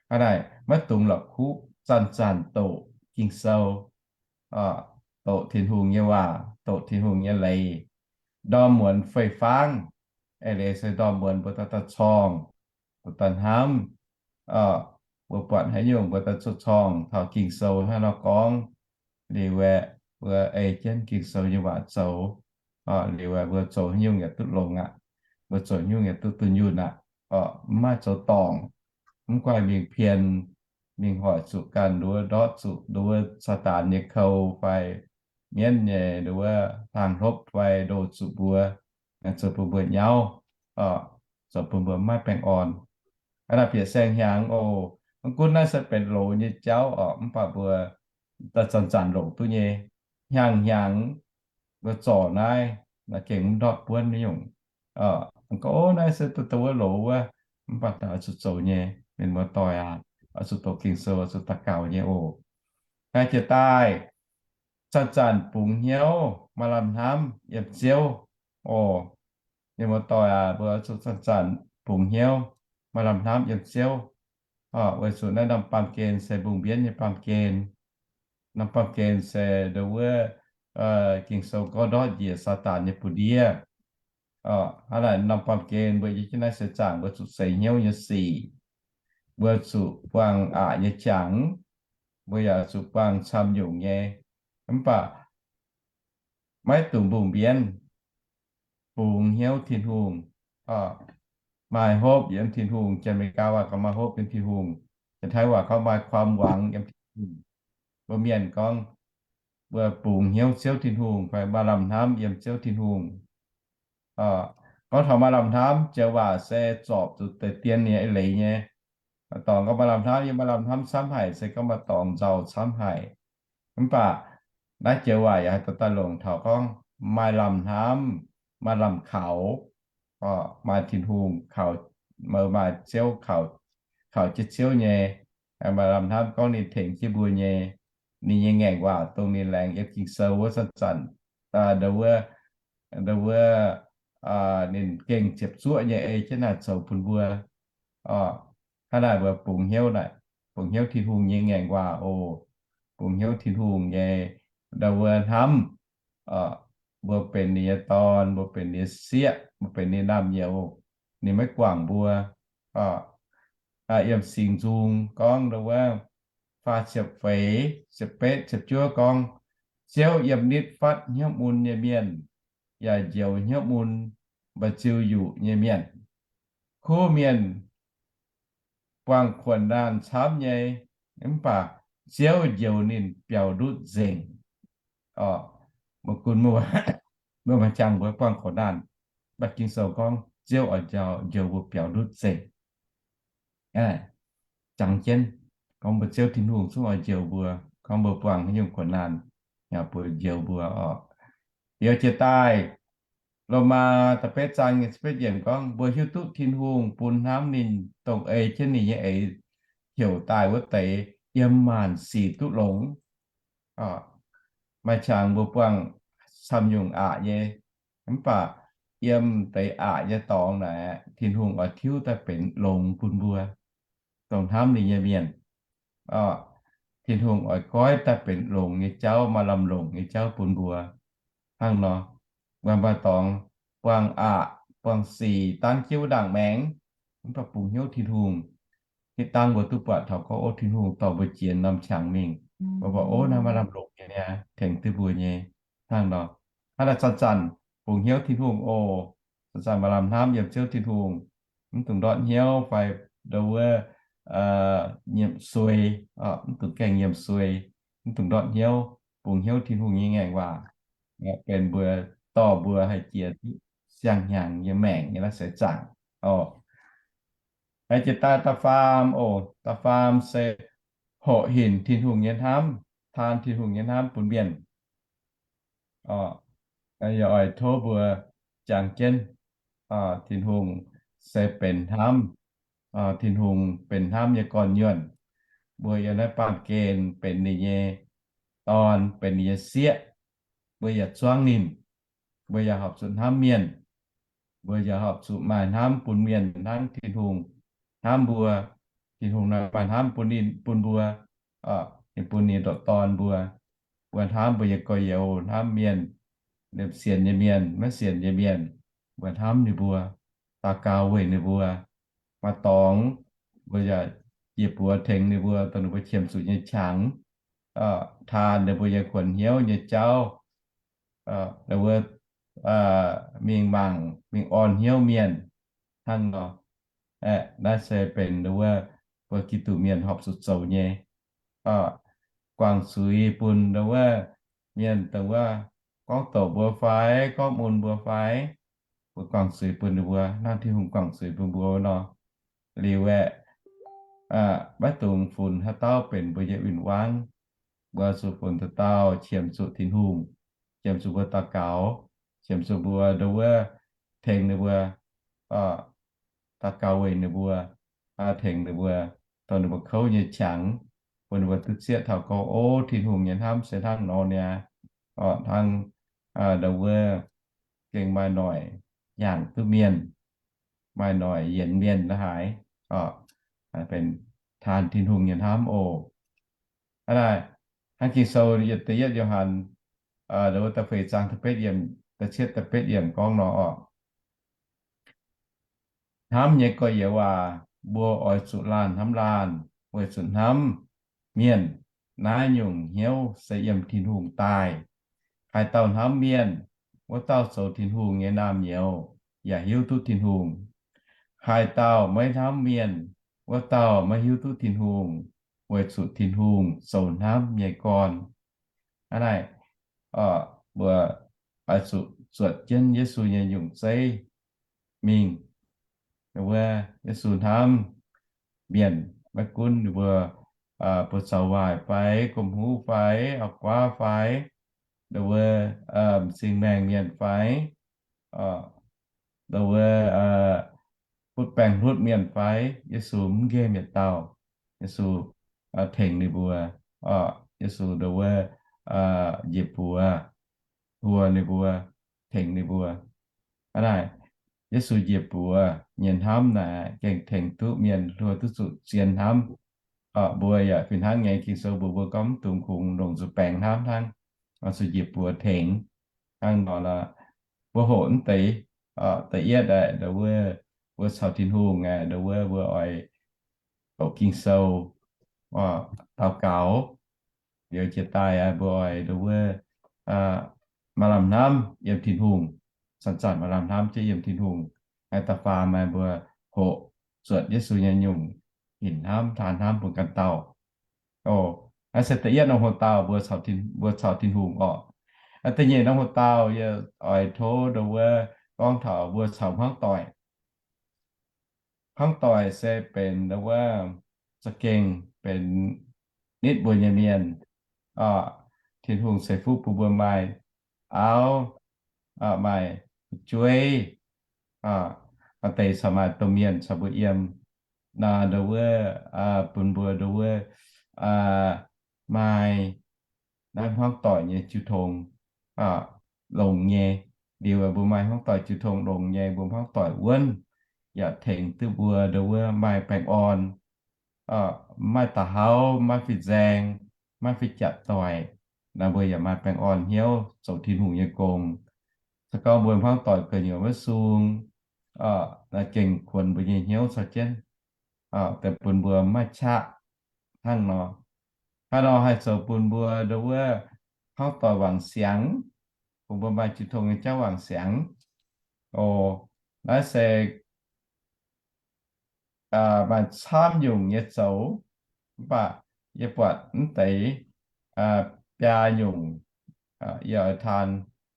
Hnangv naaic, maiv dungx la'kuqv zanc-zanc doqc Ging-Sou, doqc Tin-Hungh nyei waac, doqc Tin-Hungh nyei leiz. Ndorm muonz fei-fangv, eix leiz se ndorm muonz mbuo daaih daaih corngh, daaih hnamv, mbuo buatc haaix nyungc mbuo daaih corngh taux Ging-Sou hnangv nor gorngv, liuz aeqv, mbuo ei jienv Ging-Sou nyei waac zoux, liuz aeqv, mbuo zoux haaix nyungc yaac duqv longx aqv. Mbuo zoux haaix nyungc yaac duqv dunh yunh aqv. Mv maaih zoux dorngc, mv guaih mingh pien, mingh hoic zuqc ganh nduov, ndortv zuqc nduov Saadaan nyei kou fai mienv nyei nduov hlang hlopv fai ndoh zuqc mbuo, zoux bun mbuo nyauv, zoux bun mbuo maiv baengh orn. Hnangv naaic bieqc saeng-hnyangx oc. Mv gunv naaiv se benx loz nyei jauv oc, mv baac mbuo daaih zanc-zanc longc duqv nyei. Hnyangx-hnyangx mbuo zorc naaiv, naaiv gengh mv ndortv buonv nyungc. Gorngv, Ov, naaiv se dongh wuov loz wuov, mv baac daaih oix zuqc zoux nyei. Mienh muoz-doic aac, oix zuqc doqc Ging-Sou, oix zuqc daux gaux nyei oc. Naaiv jiex daaih, zanc-zanc bungx hnyouv maaih lamh hnamv yiem Ziouv oc. Mienh muoz-doic aac, mbuo oix zuqc zanc-zanc bungx hnyouv maaih lamh hnamv yiem Ziouv. Weic zuqc naaiv norm baamh gen se mbungh mbienv nyei baamh gen. Norm baamh gen se nduov wuov, Ging-Sou gorngv ndortv njiec Saadaan nyei buoz-ndiev. Hnangv naaic norm baamh gen mbuo yiem jienv naaiv seix zaangc mbuo zuqc seix hnyouv nyei sic. Mbuo zuqc buangh aqc nyei jangx. Mbuo yaac zuqc buangh camv nyungc nyei. Mv baac maiv dungx mbungh mbienv, bungx hnyouv Tin-Hungh. Maaih hopv yiem Tin-Hungh. Janx-Meigaa waac gorngv maaih hopv yiem Tin-Hungh. Janx-Taiv waac gorngv maaih ความหวัง yiem Tin-Hungh. Mbuo mienh gorngv mbuo bungx hnyouv Ziouv Tin-Hungh fai maaih lamh hnamv yiem Ziouv Tin-Hungh. Gorngv taux maaih lamh hnamv, joux waac se zorpc zuqc deix dien nyei, eix leiz nyei. Dorngc gorngv maaih lamh hnamv, yiem maaih lamh hnamv camv haic, se gorngv maaih dorngx nzauh camv haic. Mv baac naaiv joux waac yaac haih dorh daaih longc taux gorngv maaih lamh hnamv, maaih lamh kaux, maaih Tin-Hungh kaux, maaih Ziouv kaux, kaux jienv Ziouv nyei. Maaih lamh hnamv gorngv ninh tengx jienv mbuo nyei, ninh nyei ngaengc waac dongh ninh laengz yiem Ging-Sou wuov zanc-zanc, nduov wuov, nduov wuov, ninh gengh ziepc zuoqv nyei ei jienv naaic zoux bun mbuo. Hnangv naaic mbuo bungx hnyouv naaic, bungx hnyouv Tin-Hungh nyei ngaengc waac oc. Bungx hnyouv Tin-Hungh nyei, nduov wuov hnamv, mbuo benx ninh nyei dorn, mbuo benx ninh nyei sieqv, mbuo benx ninh naamh nyouz, ninh maiv guangc mbuo. Yiem Singx Nzung gorngv wuov faah ziepc feix, ziepc betv, ziepc juov gorngv, Ziouv yiem nitv fatv hnyouv mun nyei mienh, yaac njoux hnyouv mun mba'ziu yuqc nyei mienh. Kuv mienh buangh kuonx naanh camv nyei, mv baac Ziouv njoux ninh biaux ndutv nzengc. Mv gunv mbuo maaih qangx mbuo buangh kuonx naanh, mv baac Ging-Sou gorngv Ziouv oix njoux mbuo biaux ndutv nzengc. Jangx jienv gorngv mbuo Ziouv Tin-Hungh zungv oix njoux mbuo, gorngv mbuo buangh haaix nyungc kuonx naanh, yaac mbuo njoux mbuo oc. Liuz jiex daaih, Lomaa da'betv zaang nyei betv yiemc gorngv, mbuo hiuv duqv Tin-Hungh bun hnamv ninh, dongh ei jienv ninh nyei eix heuc daaih wuov deix, yiem maanc sic duqv longx. Maaih qangx mbuo buangh camv nyungc aqc nyei, mv baac yiem deix aqc nyei dorngx naaic, Tin-Hungh oix tiuv daaih benx longx bun mbuo, dongh hnamv ninh nyei mienh. Tin-Hungh oix goiv daaih benx longx nyei jauv, maaih lamh longc nyei jauv bun mbuo. Hnangv nor, mbuo maaih dorngx buangh aqc, buangh sic, dangv jienv wuov ndaangc maengx, mv baac bungx hnyouv Tin-Hungh. Hitv dangv mbuo duqv buatc taux gorngv, o, Tin-Hungh dorh mbuo jiex norm qangx mingh, mbuo buatc, o, naaiv maaih lamh longc nyei niaa, tengx duqv mbuo nyei. Hnangv nor, hnangv naaic zanc-zanc bungx hnyouv Tin-Hungh oc. Zanc-zanc maaih lamh hnamv yiem Ziouv Tin-Hungh, mv dungx ndortv hnyouv fai ndo wuov nyiemc suei, mv dungx gaengh nyiemc suei, mv dungx ndortv hnyouv, bungx hnyouv Tin-Hungh nyei ngaengc waac, benx mbuo, dorh mbuo haih jiex duqv siang-hnyangx nyei maengc nyei naaiv seix zaangc oc. Jiex daaih da'faam oc. Da'faam se hoqc hinc Tin-Hungh nyei hnamv, taan Tin-Hungh nyei hnamv bun mienh. Yaac oix tov mbuo jangx jienv, Tin-Hungh se benx hnamv, Tin-Hungh benx hnamv nyei gorn-nyuonh. Mbuo yiem naaiv baamh gen benx ninh nyei dorn, benx ninh nyei sieqv. Mbuo yaac zuangv ninh. Mbuo yaac horpc zuqc hnamv mienh. Mbuo yaac horpc zuqc maaih hnamv bun mienh hnangv Tin-Hungh hnamv mbuo. Tin-Hungh naaic maaih hnamv bun ninh, bun mbuo, ninh bun ninh ndoqc dorn mbuo. Mbuo hnamv mbuo nyei gorx-youz, hnamv mienh, sienx nyei mienh, maiv sienx nyei mienh, mbuo hnamv ninh mbuo, daux gaux weic ninh mbuo. Maaih dorngx mbuo yaac njiec buoz tengx ninh mbuo, dongh ninh mbuo qiemx zuqc nyei qangx, taan ninh mbuo nyei kuonx hnyouv nyei jauv, ninh mbuo mingh mangc, mingh orn hnyouv mienh. Hnangv nor, naaiv se benx wuov mbuo Giduc mienh horpc zuqc zoux nyei. Guangc zuiz bun wuov mienh, dongh wuov gorngv doqc mbuo fai gorngv mun mbuo fai, mbuo guangc zuiz bun ninh mbuo hnangv Tin-Hungh guangc zuiz bun mbuo nor. Liuz aeqv, maiv dungx funx haaix dauh benx mbuo nyei win-wangv. Mbuo zuqc funx dauh dauh qiemx zuqc Tin-Hungh, qiemx zuqc mbuo daux gaux, qiemx zuqc mbuo ndo wuov tengx ninh mbuo, daux gaux weic ninh mbuo, tengx ninh mbuo, dongh ninh mbuo kouv nyei qangx, bun ninh mbuo duqv zieqv taux gorngv, o, Tin-Hungh nyei hnamv se hnangv nor niaa, hnangv ndo wuov gengh maaih noic nyaangc duqv mienh, maaih noic yienx mienh la'haaix, benx taan Tin-Hungh nyei hnamv oc. Hnangv naaic, hnangv Ging-Sou yietc da'yietv Yo^han, ndo wuov da'feix zaang da'betv yiemc, da'cietv da'betv yiemc gorngv nor oc. Hnamv nyei gorx-youz aac, mbuo oix zuqc laanh hnamv laanh weic zuqc hnamv mienh. Naaiv nyungc hnyouv se yiem Tin-Hungh daaih. Haaix dauh hnamv mienh, wuov dauh zoux Tin-Hungh nyei naamh nyouz yaac hiuv duqv Tin-Hungh. Haaix dauh maiv hnamv mienh, wuov dauh maiv hiuv duqv Tin-Hungh, weic zuqc Tin-Hungh zoux hnamv nyei gorn. Hnangv naaic, mbuo oix zuqc zuotc jienv Yesu nyei nyungc zeiv mingh. Wuov Yesu hnamv mienh, maiv gunv ninh mbuo buoz-zaux waaic fai, gomh huv fai, auv-guaav fai, ndo wuov m'zing maengh mienh fai, ndo wuov butv baengc hlutv mienh fai, Yesu mv nqemh yietc dauh. Yesu tengx ninh mbuo. Yesu ndo wuov njiec buoz, hluo ninh mbuo, tengx ninh mbuo. Hnangv naaic, Yesu njiec buoz nyei hnamv naaic gengh tengx duqv mienh hluo duqv zuqc zien hnamv. Mbuo yaac fih hnangv nyei, Ging-Sou mbuox mbuo gorngv mv dungx kungx longc zuqc baengx hnamv hnangv, zuqc njiec buoz tengx. Hnangv nor, mbuo hoqc mv deix, da'yietv aeqv, ndo wuov mbuo caux Tin-Hungh aeqv, nduov wuov mbuo oix doqc Ging-Sou, daux gaux, liuz jiex daaih mbuo oix nduov wuov maaih lamh hnamv yiem Tin-Hungh, zanc-zanc maaih lamh hnamv jienv yiem Tin-Hungh, naaiv da'faam maaih mbuo hoqc zuotc Yesu nyei nyungc, hinc hnamv, taan hnamv bun ganh dauh. O, naaiv se da'yietv norm hoc-dauh mbuo caux Tin-Hungh orqc. Da'nyeic norm hoc-dauh yie oix tov nduov wuov gorngv taux mbuo caux hmuangv doic. Hmuangv doic se benx nduov wuov za'gengh benx nitv mbuo nyei mienh. Tin-Hungh ceix fuqv bun mbuo maaih auv, maaih fu'jueiv, maaih deix caux maaih domh mienh caux mbuo yiem, nduov wuov bun mbuo nduov wuov maaih naaiv hmuangv doic nyei jiu tong longx nyei. Liuz mbuo maaih hmuangv doic jiu tong longx nyei, mbuo hmuangv doic wuonv yaac tengx duqv mbuo nduov wuov maaih baengh orn, maiv daux hauv, maiv fih nzaeng, maiv fih japc doic. Naaiv mbuo yaac maaih baengh orn hnyouv zoux Tin-Hungh nyei gong. Se gorngv mbuo hmuangv doic gu'nyuoz maiv sung, naaiv gengh kuonx mbuo nyei hnyouv caux jienv, deix bun mbuo maiv qaqv hnangv nor. Hnangv nor haih zoux bun mbuo nduov wuov hmuangv doic wangc siangx, bun mbuo maaih jiu tong nyei jauv wangc siangx. O, naaiv se maaih camv nyungc nyei zoux, mv baac yie buatc mv deix biaa nyungc, yie oix taan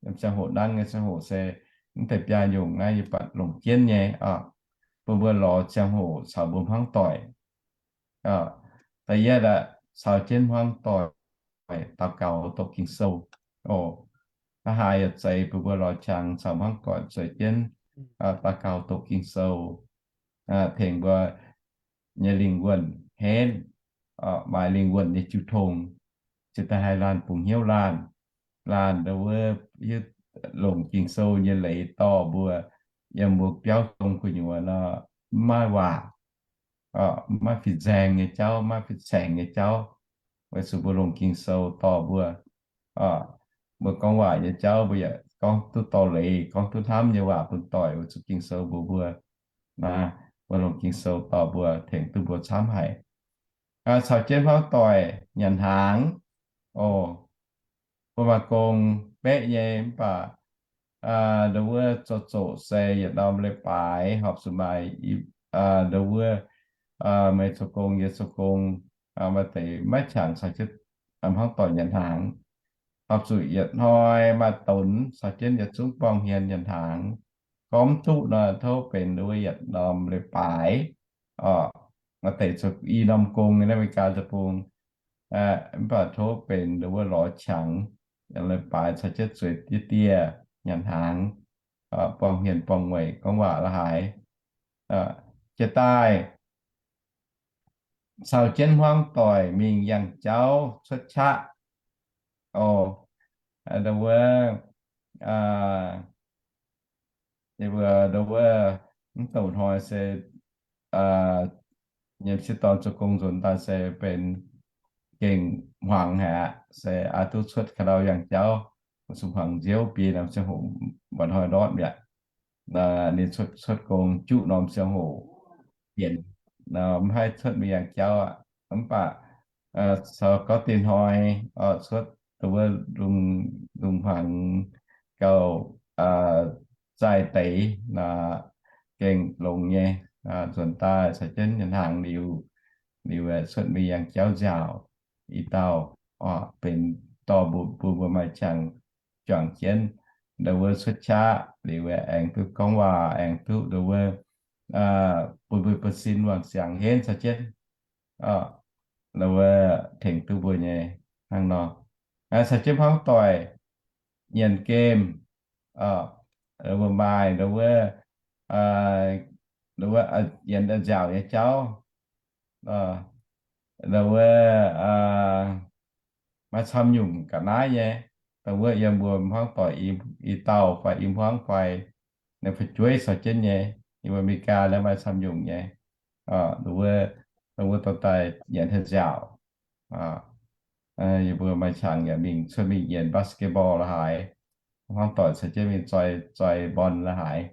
yiem ziangh hoc nangv nyei ziangh hoc se mv deix biaa nyungc naaiv yie buatc longc jienv nyei, bun mbuo lorz ziangh hoc caux mbuo hmuangv doic. Da'yietv aeqv, caux jienv hmuangv doic daux gaux doqc Ging-Sou. O, naaiv haaix yaac zeiz bun mbuo lorz qangx caux hmuangv doic zueiz jienv daux gaux doqc Ging-Sou, tengx mbuo nyei lingh wuonh henv, maaih lingh wuonh nyei jiu tong, cingx daaih haih laanh bungx hnyouv laanh, laanh nduov wuov hiuv longc Ging-Sou nyei leiz dorh mbuo yiem mbuo biauv zong gu'nyuoz nor, maiv maaih waac, maiv maaih fih nzaeng nyei jauv, maiv maaih fih saengx nyei jauv, weic zuqc mbuo longc Ging-Sou dorh mbuo. Mbuo gorngv waac nyei jauv mbuo yaac gorngv duqv dorh leiz, gorngv duqv hnamv nyei waac bun doic, weic zuqc Ging-Sou mbuox mbuo, mbuo longc Ging-Sou dorh mbuo, tengx duqv mbuo camv haic. Caux jienv hmuangv doic nyanc hnaangx. O, mbuo maaih gong beqv nyei mv baac nduov wuov zoux zoqc se yietc norm leiz-baaix horpc zuqc maaih, nduov wuov meih zoux gong, yie zoux gong, maaih deix maiv qangx caux jienv hmuangv doic nyanc hnaangx. Horpc zuqc yietc hnoi maaih donx caux jienv yietc zungv buangh hmien nyanc hnaangx. Gorngv mv duqv nor, tov benx nduov wuov yietc norm leiz-baaix. Maaih deix zoux i norm gong nyei naaiv America deic-bung, mv baac tov benx nduov wuov lorz qangx, yietc norm leiz-baaix caux jienv zueiz dieh dieh nyanc hnaangx, buangh hmien buangh mueic gorngv waac la'haaix. Jiex daaih caux jienv hmuangv doic mingh yangh jauv cuotv qaqv. O, nduov wuov, nduov wuov mv douc hnoi se nyei sieqv dorn zoux gong nzuonx daaih se benx gengh hmuangx haic aqv. Se aa duqv cuotv ka'ndau yangh jauv, zuqc hmuangx nziouv biei norm ziangh hoc mba'hnoi ndortv mi'aqv. Ninh cuotv gong juqv norm ziangh hoc bienx, mv haih cuotv mingh yangh jauv aqv. Mv baac caux gorngv dinh hnoi cuotv nduov wuov lungh hmuangx gauh zaaih deix, gengh longx nyei. Nzuonx daaih caux jienv nyanc hnaangx liuz, liuz cuotv mingh yangh jauv nziaauc i dauh, benx dorh mbuo, mbuo, mbuo maaih qangx juangc jienv nduov wuov cuotv qaqv liuz aengx duqv gorngv waac, aengx duqv nduov wuov bun mbuo buonv-sin wangc siangx henv caux jienv, nduov wuov tengx duqv mbuo nyei hnangv nor. Caux jienv hmuangv doic nyienz gemh, mbuo maaih nduov wuov, nduov wuov yienx nziaauc nyei jauv, nduov wuov maaih camv nyungc ga'naaiv nyei. Dongh wuov yiem mbuo hmuangv doic i dauh fai i hmuangv fai ninh fu'jueiv caux jienv nyei, yiem mbuo America naaiv maaih camv nyungc nyei. Nduov wuov, nduov wuov dorh daaih yienx nziaauc. Yie mbuo maaih qangx yaac mingh cuotv mingh yienx basketball la'haaix, hmuangv doic caux jienv mingh zoi, zoi mbon la'haaix,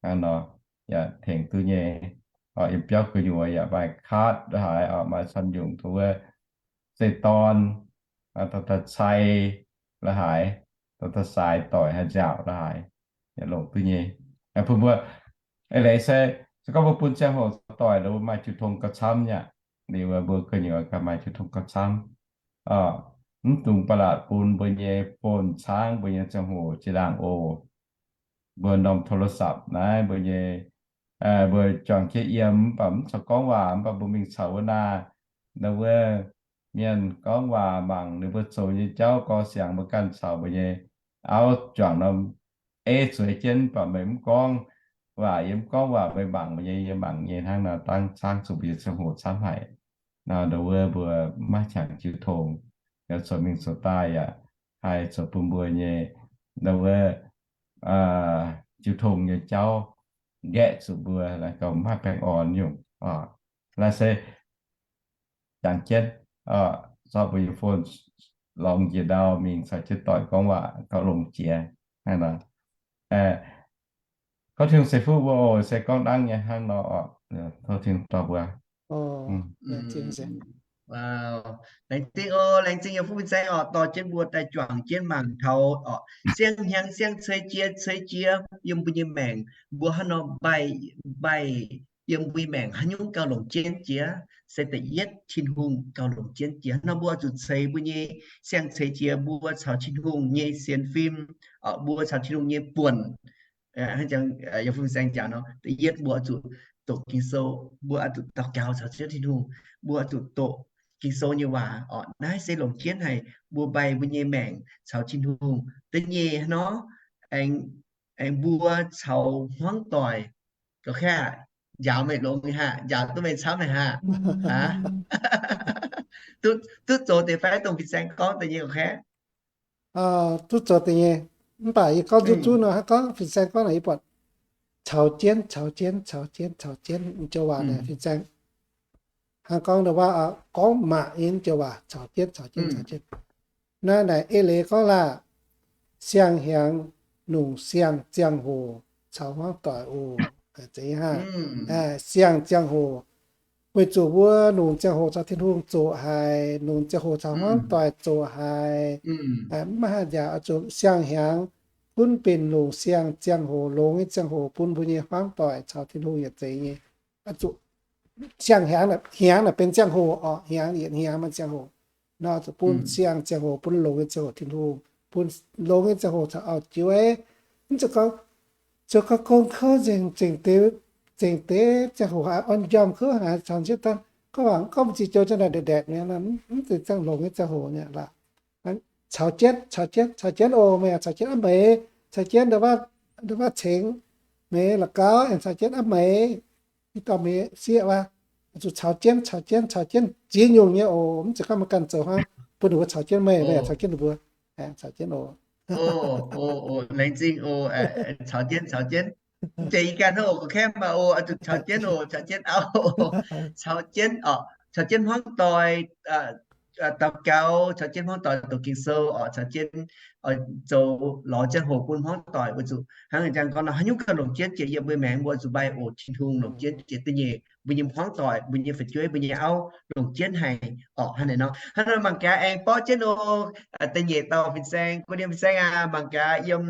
hnangv nor. yaac tengx duqv nyei. Yiem biauv gu'nyuoz yaac maaih kaatv la'haaix, maaih camv nyungc duqv wuov zeiv-dorn, dorh daaih cai la'haaix, dorh daaih saaix doic haaix nziaauc la'haaix, yaac longc duqv nyei. Bun mbuo, eix leiz se, se gorngv mbuo bun ziangh hoc caux doic, mbuo maaih jiu tong gauh camv nyei aqv. Liuz mbuo gu'nyuoz gauh maaih jiu tong gauh camv. Mv dungx ba'laqc bun mbuo nyei phone caangv mbuo nyei ziangh hoc jiex ndaangc oc. Mbuo norm โทรศัพท์ naaiv mbuo nyei, mbuo juangc jienv yiem mv baac mv caux gorngv waac, mv baac mbuo mingh caux wuov naaiv, naaiv wuov mienh gorngv waac, mangc ninh mbuo zoux nyei jauv, gorngv siangx mbuo ganh caux mbuo nyei auv juangc norm ei zueiz jienv, mv baac meih mv gorngv waac, yie mv gorngv waac, meih mangc mbuo nyei, yie mangc nyei, hnangv naaiv dangh caangv zuqc mbuo nyei ziangh hoc camv haic. Naaiv wuov mbuo maiv qangx jiu tong, yaac zoux mingh zoux daaih yaac haih zoux bun mbuo nyei, naaiv wuov jiu tong nyei jauv nqaeqv zuqc mbuo, gauh maiv baengh orn nyungc. Naaiv se jangx jienv, zorqv mbuo nyei phone lorngx njiec ndau mingh caux jienv doic gorngv waac gauh longx jiex hnangv nor. Gorngv Tin-Hungh ceix fuqv mbuo oc. Se gorngv dangv nyei hnangv nor oc. Tov Tin-Hungh dorh mbuo. Laengz zingh oc, laengz zingh yiem fuqv fin-saeng oc, dorh jienv mbuo daaih juangc jienv mangc taux oc, siang-hnyangx siang-ceix jiex, ceix jiex yiem mbuo nyei maengc, mbuo hnangv nor mbaih, mbaih yiem mbuo nyei maengc haaix nyungc gauh longc jienv jiex, se da'yietv Tin-Hungh gauh longc jienv jiex. Hnangv nor mbuo oix zuqc ceix mbuo nyei siang-ceix jiex mbuo caux Tin-Hungh nyei sienx fim, mbuo caux Tin-Hungh nyei buonc. Hnangv jangx yiem fuqv fin-saeng jangx nor, da'yietv mbuo oix zuqc doqc Ging-Sou, mbuo oix zuqc daux gaux caux Ziouv Tin-Hungh, mbuo oix zuqc doqc Ging-Sou nyei waac oc. Naaiv se longc jienv haic mbuo mbaih mbuo nyei maengc caux Tin-Hungh. Da'nyeic nor, aengx, aengx mbuo caux hmuangv doic gauh kaav njaaux meih longx nyei haic, njaaux duqv meih camv haic haic. Duqv, duqv zoux deix fai dongh fin-saeng gorngv deix nyei gauh kaav? Duqv zoux deix nyei. Mv baac yie gorngv zuqc zuqc nor, hnangv gorngv fin-saeng gorngv naaic yie buatc caux jienv, caux jienv, caux jienv, caux jienv, joux waac naaic fin-saeng hnangv gorngv ndau waac, gorngv maac nyei joux waac, caux jienv, caux jienv, caux jienv. Naaiv naaic ei leiz gorngv laah, siang-hnyangx, longc siang ziangh hoc caux hmuangv doic oc. Zeiz nyei hnangv. Siang ziangh hoc, weic zuqc mbuo longc ziangh hoc caux Tin-Hungh zoqc haic, longc ziangh hoc caux hmuangv doic zoqc haic. Mv maaih haaix njaaux, oix zuqc siang-hnyangx gunv binc longc siang ziangh hoc, longx nyei ziangh hoc bun mbuo nyei hmuangv doic caux Tin-Hungh yietc zeiz nyei. Zuqc siang-hnyangx, hnyangx naaic benx ziangh hoc oc, hnyangx yietc hnyangx maaih ziangh hoc. Nor zuqc bun siang ziangh hoc, bun longx nyei ziangh hoc Tin-Hungh, bun longx nyei ziangh hoc caux auv-jiuv. Mv zuqc gorngv, zuqc gorngv gong kouv nzengc, zengc deix, zengc deix ziangh hoc haiz orn njormh kouv haic, caux jienv dangh gorngv waac gorngv mbu'ziex joux jienv naaic ndatc ndatc mi'aqv, mv zeiz ziangh longx nyei ziangh hoc mi'aqv laah. Caux jienv, caux jienv, caux jienv oc, meih caux jienv aqv meix, caux jienv ndau wuov cengx, meix la'gauv aengx caux jienv aqv meix, mv dauh meix sieqv wuov, zuqc caux jienv, caux jienv, caux jienv ziex nyungc nyei oc. Mv zeiz gorngv meih ganh zoux hnangv, bun ninh mbuo caux jienv meih, meih caux jienv ninh mbuo, caux jienv oc. Laengz zingh oc. Caux jienv, caux jienv. Mv zeiz yie ganh hnangv oc, gauh kemv maah oc, zuqc caux jienv oc, caux jienv auv, caux jienv oc, caux jienv hmuangv doic daux gaux, caux jienv hmuangv doic doqc Ging-Sou oc, caux jienv zoux lorz ziangh hoc bun hmuangv doic weic zuqc hnangv jang gorngv nor, haaix nyungc gauh longc jienv jiex yiem mbuo maengc, mbuo zuqc mbaih oc Tin-Hungh longc jienv jiex da'nyeic, mbuo nyei hmuangv doic, mbuo nyei fu'jueiv, mbuo nyei auv longc jienv haic oc. Hnangv naaic nor, hnangv nor mangc gaax aengx borqv jienv oc. Da'nyeic dauh fin-saeng, gu'ndiev fin-saeng aac, mangc gaax yiem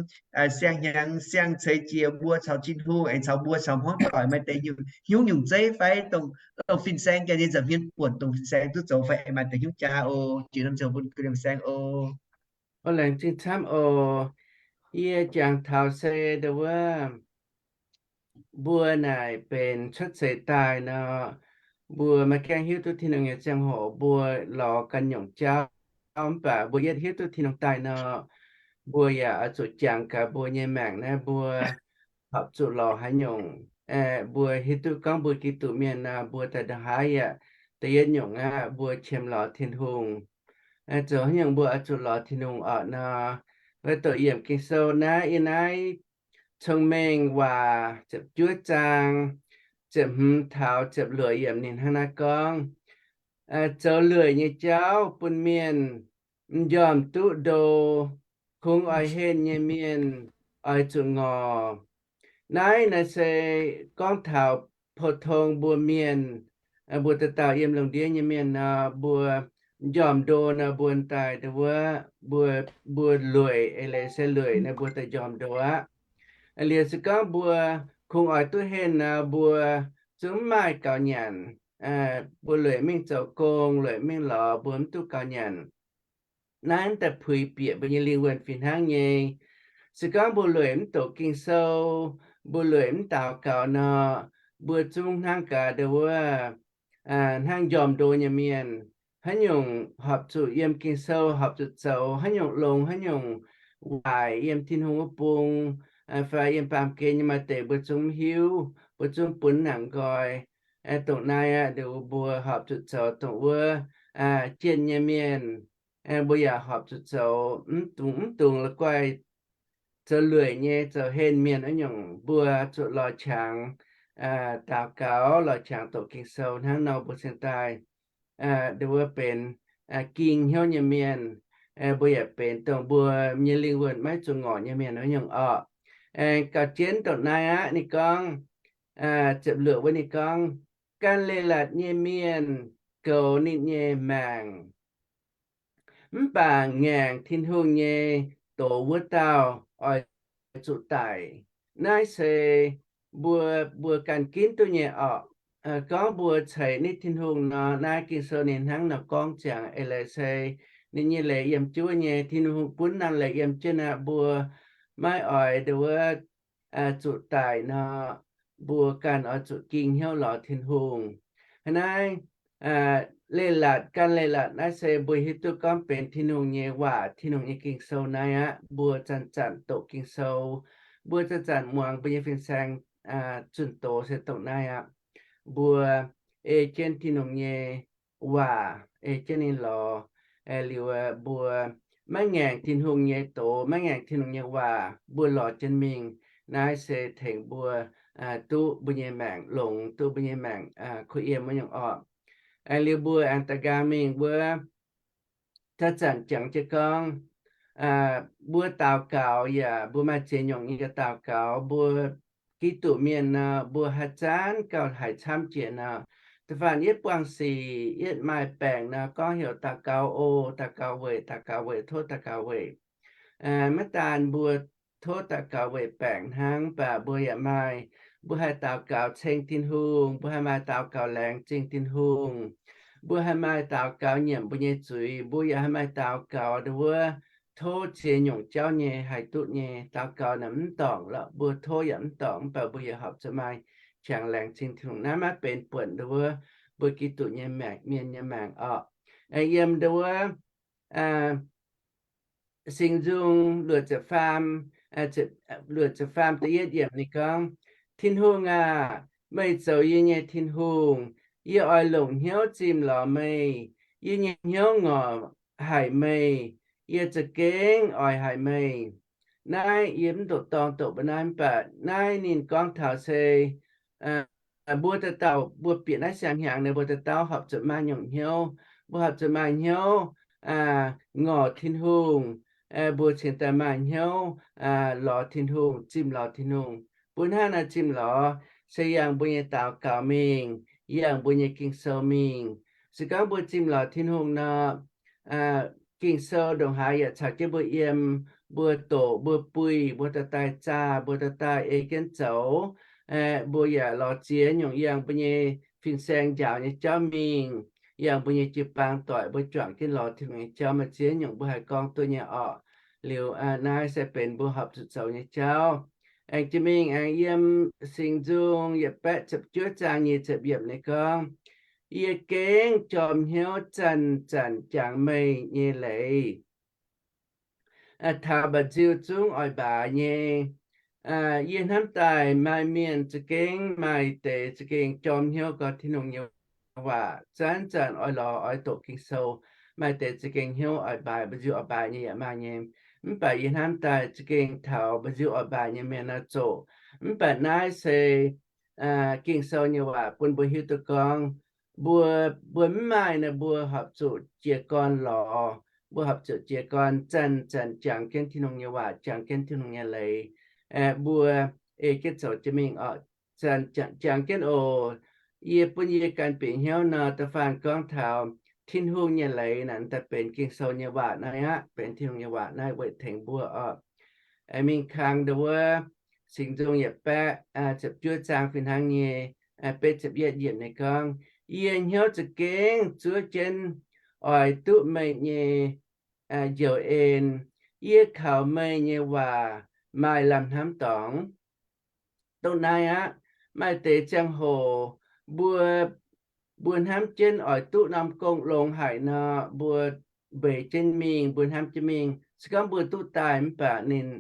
siang-hnyangx siang-ceix jiex mbuo caux Tin-Hungh aengx caux mbuo caux hmuangv doic maaih deix nyungc, hnyouv nyungc zeiv fai dongh, dongh fin-saeng ganh nyei nza'hmien buonc dongh fin-saeng duqv zoux fai maaih deix hnyouv jaa oc. Jiex norm ziangh bun gu'ndiev fin-saeng oc. Laengz zingh camv oc. Yie jangx taux se ndau wuov, mbuo naaic benx cuotv seix daaih nor, mbuo maiv gaengh hiuv duqv Tin-Hungh nyei ziangh hoc, mbuo lorz ganh nyungc jauv, mv baac mbuo yietv hiuv duqv Tin-Hungh daaih nor, mbuo yaac oix zuqc jangx gaax mbuo nyei maengc naaiv mbuo horpc zuqc lorz haaix nyungc. Mbuo hiuv duqv gorngv mbuo Giduc mienh nor, mbuo daaih ndongc haaix yaac da'yietv nyungc aqv, mbuo qiemx lorz Tin-Hungh. Zoux haaix nyungc mbuo oix zuqc lorz Tin-Hungh orqc nor, mbuo doqc yiemc Ging-Sou naaiv, yiem naaiv Cong-Mengh Waac ziepc juov zaang ziepc hmz taux ziepc luoqc yiemc ninh hnangv naaiv gorngv, zoux lueic nyei jauv bun mienh m'njormh duqv ndo, kungx oix henh nyei mienh oix zuqc ngorc. Naaiv naaiv se gorngv taux pou-tong mbuo mienh, mbuo dauh dauh yiem lungh ndiev nyei mienh nor, mbuo njormh ndo nor mbuo daaih wuov, mbuo, mbuo lueic, eix leiz se lueic nor mbuo daaih njormh ndo aqv. Liuz se gorngv mbuo kungx oix duqv henh nor mbuo zungv mv maaih gaux nyanc, mbuo lueic mingh zoux gong, lueic mingh lorz, mbuo mv duqv gaux nyanc. Naaiv daaih puix bieqc mbuo nyei lingh wuonh fih hnangv nyei. Se gorngv mbuo lueic mv doqc Ging-Sou, mbuo lueic mv daux gaux nor, mbuo zungv hnangv gaax ndo wuov, hnangv njormh ndo nyei mienh, haaix nyungc horpc zuqc yiem Ging-Sou, horpc zuqc zoux haaix nyungc longx, haaix nyungc waaic yiem Tin-Hungh wuov bung, fai yiem baamh gen nyei maaih deix mbuo zungv mv hiuv, mbuo zungv bun nangc nqoi. Dongh naaiv aqv, mbuo horpc zuqc zoux dongh wuov jienh nyei mienh. Mbuo yaac horpc zuqc zoux mv dungx, mv dungx la'guaih zoux lueic nyei, zoux henh mienh wuov nyungc. Mbuo zuqc lorz qangx daux gaux, lorz qangx doqc Ging-Sou hnangv nor mbuo cingx daaih ndo wuov benx ging hnyouv nyei mienh. Mbuo yaac benx dongh mbuo nyei lingh wuonh maiv zuqc ngorc nyei mienh wuov nyungc orqc. Gauh jienv dongh naaiv aqv, ninh gorngv, ziepc luoqc wuov ninh gorngv, ganh leiz-latc nyei mienh goux ninh nyei maengc, mv baac ngaengc Tin-Hungh nyei doz wuov dauh oix zuqc daic. Naaiv se mbuo, mbuo ganh ginv duqv nyei orqc. Gorngv mbuo ceix nitv Tin-Hungh nor, naaiv Ging-Sou ninh hnangv nor gorngv ziangx. Eix leiz se ninh nyei leiz yiem juov nyei, Tin-Hungh bun naaiv leiz yiem jienv aqv. Mbuo maiv oix ndo wuov zuqc daic nor, mbuo ganh oix zuqc ging hnyouv lorz Tin-Hungh. Hnangv naaiv, leiz-latc, ganh leiz-latc naaiv se mbuo hiuv duqv gorngv benx Tin-Hungh nyei waac, Tin-Hungh nyei Ging-Sou naaiv aqv. Mbuo zanc-zanc doqc Ging-Sou, mbuo zanc-zanc muangx mbuo nyei fin-saeng zunh doz se dongh naaiv aqv. Mbuo ei jienv Tin-Hungh nyei waac, ei jienv ninh lorz, liuz mbuo maiv ngaengc Tin-Hungh nyei doz, maiv ngaengc Tin-Hungh nyei waac, mbuo lorz jienv mingh. Naaiv se tengx mbuo duqv mbuo nyei maengc longx, duqv mbuo nyei maengc kuh yiem wuov nyungc orqc. Liuz mbuo aengx da'nqaang mingh wuov, zanc-zanc jangx jienv gorngv, mbuo daux gaux yaac mbuo maaih ziex nyungc nyei daux gaux. Mbuo Giduc mienh nor, mbuo haaix zanc gauh haiz camv jiex nor, da'faanh yietv buangh sic, yietv maaih baengc nor, gorngv heuc daux gaux oc, daux gaux weic, daux gaux weic, tov daux gaux weic. Maiv daan mbuo tov daux gaux weic baengc hnangv, mv baac mbuo yaac maaih, mbuo haih daux gaux ceng Tin-Hungh, mbuo haih maaih daux gaux laengz zingh Tin-Hungh, mbuo haih maaih daux gaux nyiemc mbuo nyei zuiz, mbuo yaac haih maaih daux gaux ndo wuov tov ziex nyungc jauv nyei haih duqv nyei. Daux gaux naaic mv dorngc lorqc, mbuo tov yaac mv dorngc, mv baac mbuo yaac horpc zuqc maaih qangx laengz zingh Tin-Hungh. Naaiv maiv benx buonc ndo wuov mbuo Giduc nyei maengc, mienh nyei maengc orqc. Yiem ndo wuov Singx Nzung luoqc ziepc faam, luoqc ziepc faam da'yietv yiemc ninh gorngv, Tin-Hungh aah! Meih zoux yie nyei Tin-Hungh. Yie oix longc hnyouv zimh lorz meih. Yie nyei hnyouv ngorc haic meih. Yie za'gengh oix haic meih. Naaiv yie mv doqc dorng doqc mbuo naaiv, mv baac naaiv ninh gorngv taux se mbuo dauh dauh mbuo bieqc naaiv siang-hnyangx naaic, mbuo dauh dauh horpc zuqc maaih nyungc hnyouv. Mbuo horpc zuqc maaih hnyouv ngorc Tin-Hungh. Mbuo cingx daaih maaih hnyouv lorz Tin-Hungh, zimh lorz Tin-Hungh. Mbuo hnangv naaiv zimh lorz se yangh mbuo nyei daux gaux mingh, yangh mbuo nyei Ging-Sou mingh. Se gorngv mbuo zimh lorz Tin-Hungh nor, Ging-Sou ndongc haaix yaac caux jienv mbuo yiem, mbuo doqc, mbuo buih, mbuo daaih daaih zaah, mbuo daaih daaih ei jienv zoux. Mbuo yaac lorz ziex nyungc yangh mbuo nyei fin-saeng njaaux nyei jauv mingh, yangh mbuo nyei jiu-baang doic, mbuo juangc jienv lorz Tin-Hungh nyei jauv. Maaih ziex nyungc mbuo haih gorngv duqv nyei orqc. Liuz naaiv se benx mbuo horpc zuqc zoux nyei jauv. Aengx jiex mingh aengx yiem Singx Nzung yietc baeqv ziepc juov zaang nyic ziepc yiemc ninh gorngv, Yie gengh jorm hnyouv zanc-zanc jangx meih nyei leiz. Taux mba'nziu zungv oix mbaaix nyei. Yie hnamv daaih maaih mienh za'gengh maaih deix za'gengh jorm hnyouv gau Tin-Hungh nyei waac, zanc-zanc oix lorz oix doqc Ging-Sou. Maaih deix za'gengh hnyouv oix mbaaix, mba'nziu oix mbaaix nyei yaac maaih nyei. Mv baac yie hnamv daaih za'gengh taux mba'nziu oix mbaaix nyei mienh nor zoqc. Mv baac naaiv se Ging-Sou nyei waac bun mbuo hiuv duqv gorngv, mbuo, mbuo mv maaih nor, mbuo horpc zuqc jiez gorn lorz, mbuo horpc zuqc jiez gorn zanc-zanc jangx jienv Tin-Hungh nyei waac, jangx jienv Tin-Hungh nyei leiz. Mbuo ei jienv zoux jienv mingh oc. Zanc jangx jienv oc. Yie bun yie ganh bieqc hnyouv nor, da'faanh gorngv taux Tin-Hungh nyei leiz naaic, daaih benx Ging-Sou nyei waac naaiv aqv, benx Tin-Hungh nyei waac naaiv weic tengx mbuo oc. Mingh kang ndo wuov Singx Nzung yietc baeqv ziepc juov zaang fih hnangv nyei betv ziepc yietv yiemc ninh gorngv, Yie hnyouv za'gengh zuov jienv oix duqv meih nyei njoux en. Yie kaux meih nyei waac maaih lamh hnamv dorngx. Dongh naaiv aqv, maaih deix ziangh hoc mbuo, mbuo hnamv jienv oix duqv norm gong longx haic nor, mbuo mbeix jienv mingh, mbuo hnamv jienv mingh. Se gorngv mbuo duqv daaih mv baac ninh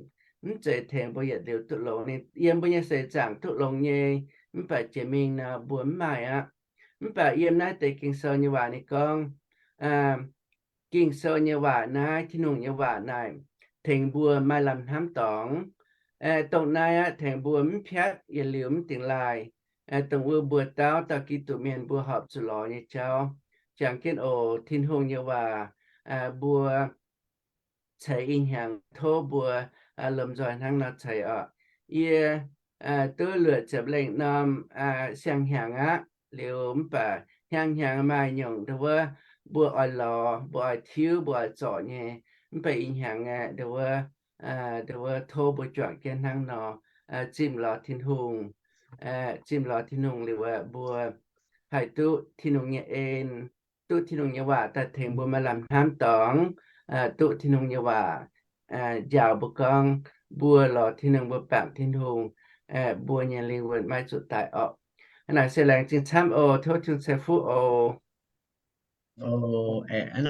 mv zeiz tengx mbuo yietc liuz duqv longx. Ninh yiem mbuo nyei seix zaangc duqv longx nyei, mv baac jiex mingh nor mbuo mv maaih aqv. Mv baac yiem naaiv deix Ging-Sou nyei waac ninh gorngv, Ging-Sou nyei waac naaiv, Tin-Hungh nyei waac naaic, tengx mbuo maaih lamh hnamv dorngx. Dongh naaiv aqv, tengx mbuo mv piatv yietc liuz mv dingx laaih, dongh wuov mbuo dauh dauh Giduc mienh mbuo horpc zuqc lorz nyei jauv. Jangx jienv oc. Tin-Hungh nyei waac, mbuo ceix ih hnyangx, tov mbuo lomh nzoih hnangv nor ceix oc. Yie duqv luoqc ziepc lengh norm siang-hnyangx aqv. Liuz mv baac hnyangx-hnyangx maaih nyungc ndo wuov mbuo oix lorz, mbuo oix tiuv, mbuo oix zorc nyei. Mv baac ih hnyangx aqv, ndo wuov, ndo wuov tov mbuo juangc jienv hnangv nor, zimh lorz Tin-Hungh. Zimh lorz Tin-Hungh liuz aqv, mbuo haih duqv Tin-Hungh nyei en, duqv Tin-Hungh nyei waac daaih tengx mbuo maaih lamh hnamv dorngx, duqv Tin-Hungh nyei waac njaaux mbuo gorngv, mbuo lorz Tin-Hungh, mbuo bangc Tin-Hungh, mbuo nyei lingh wuonh maiv zuqc daic orqc. Naaic se laengz zingh camv oc. Tov Tin-Hungh ceix fuqv oc.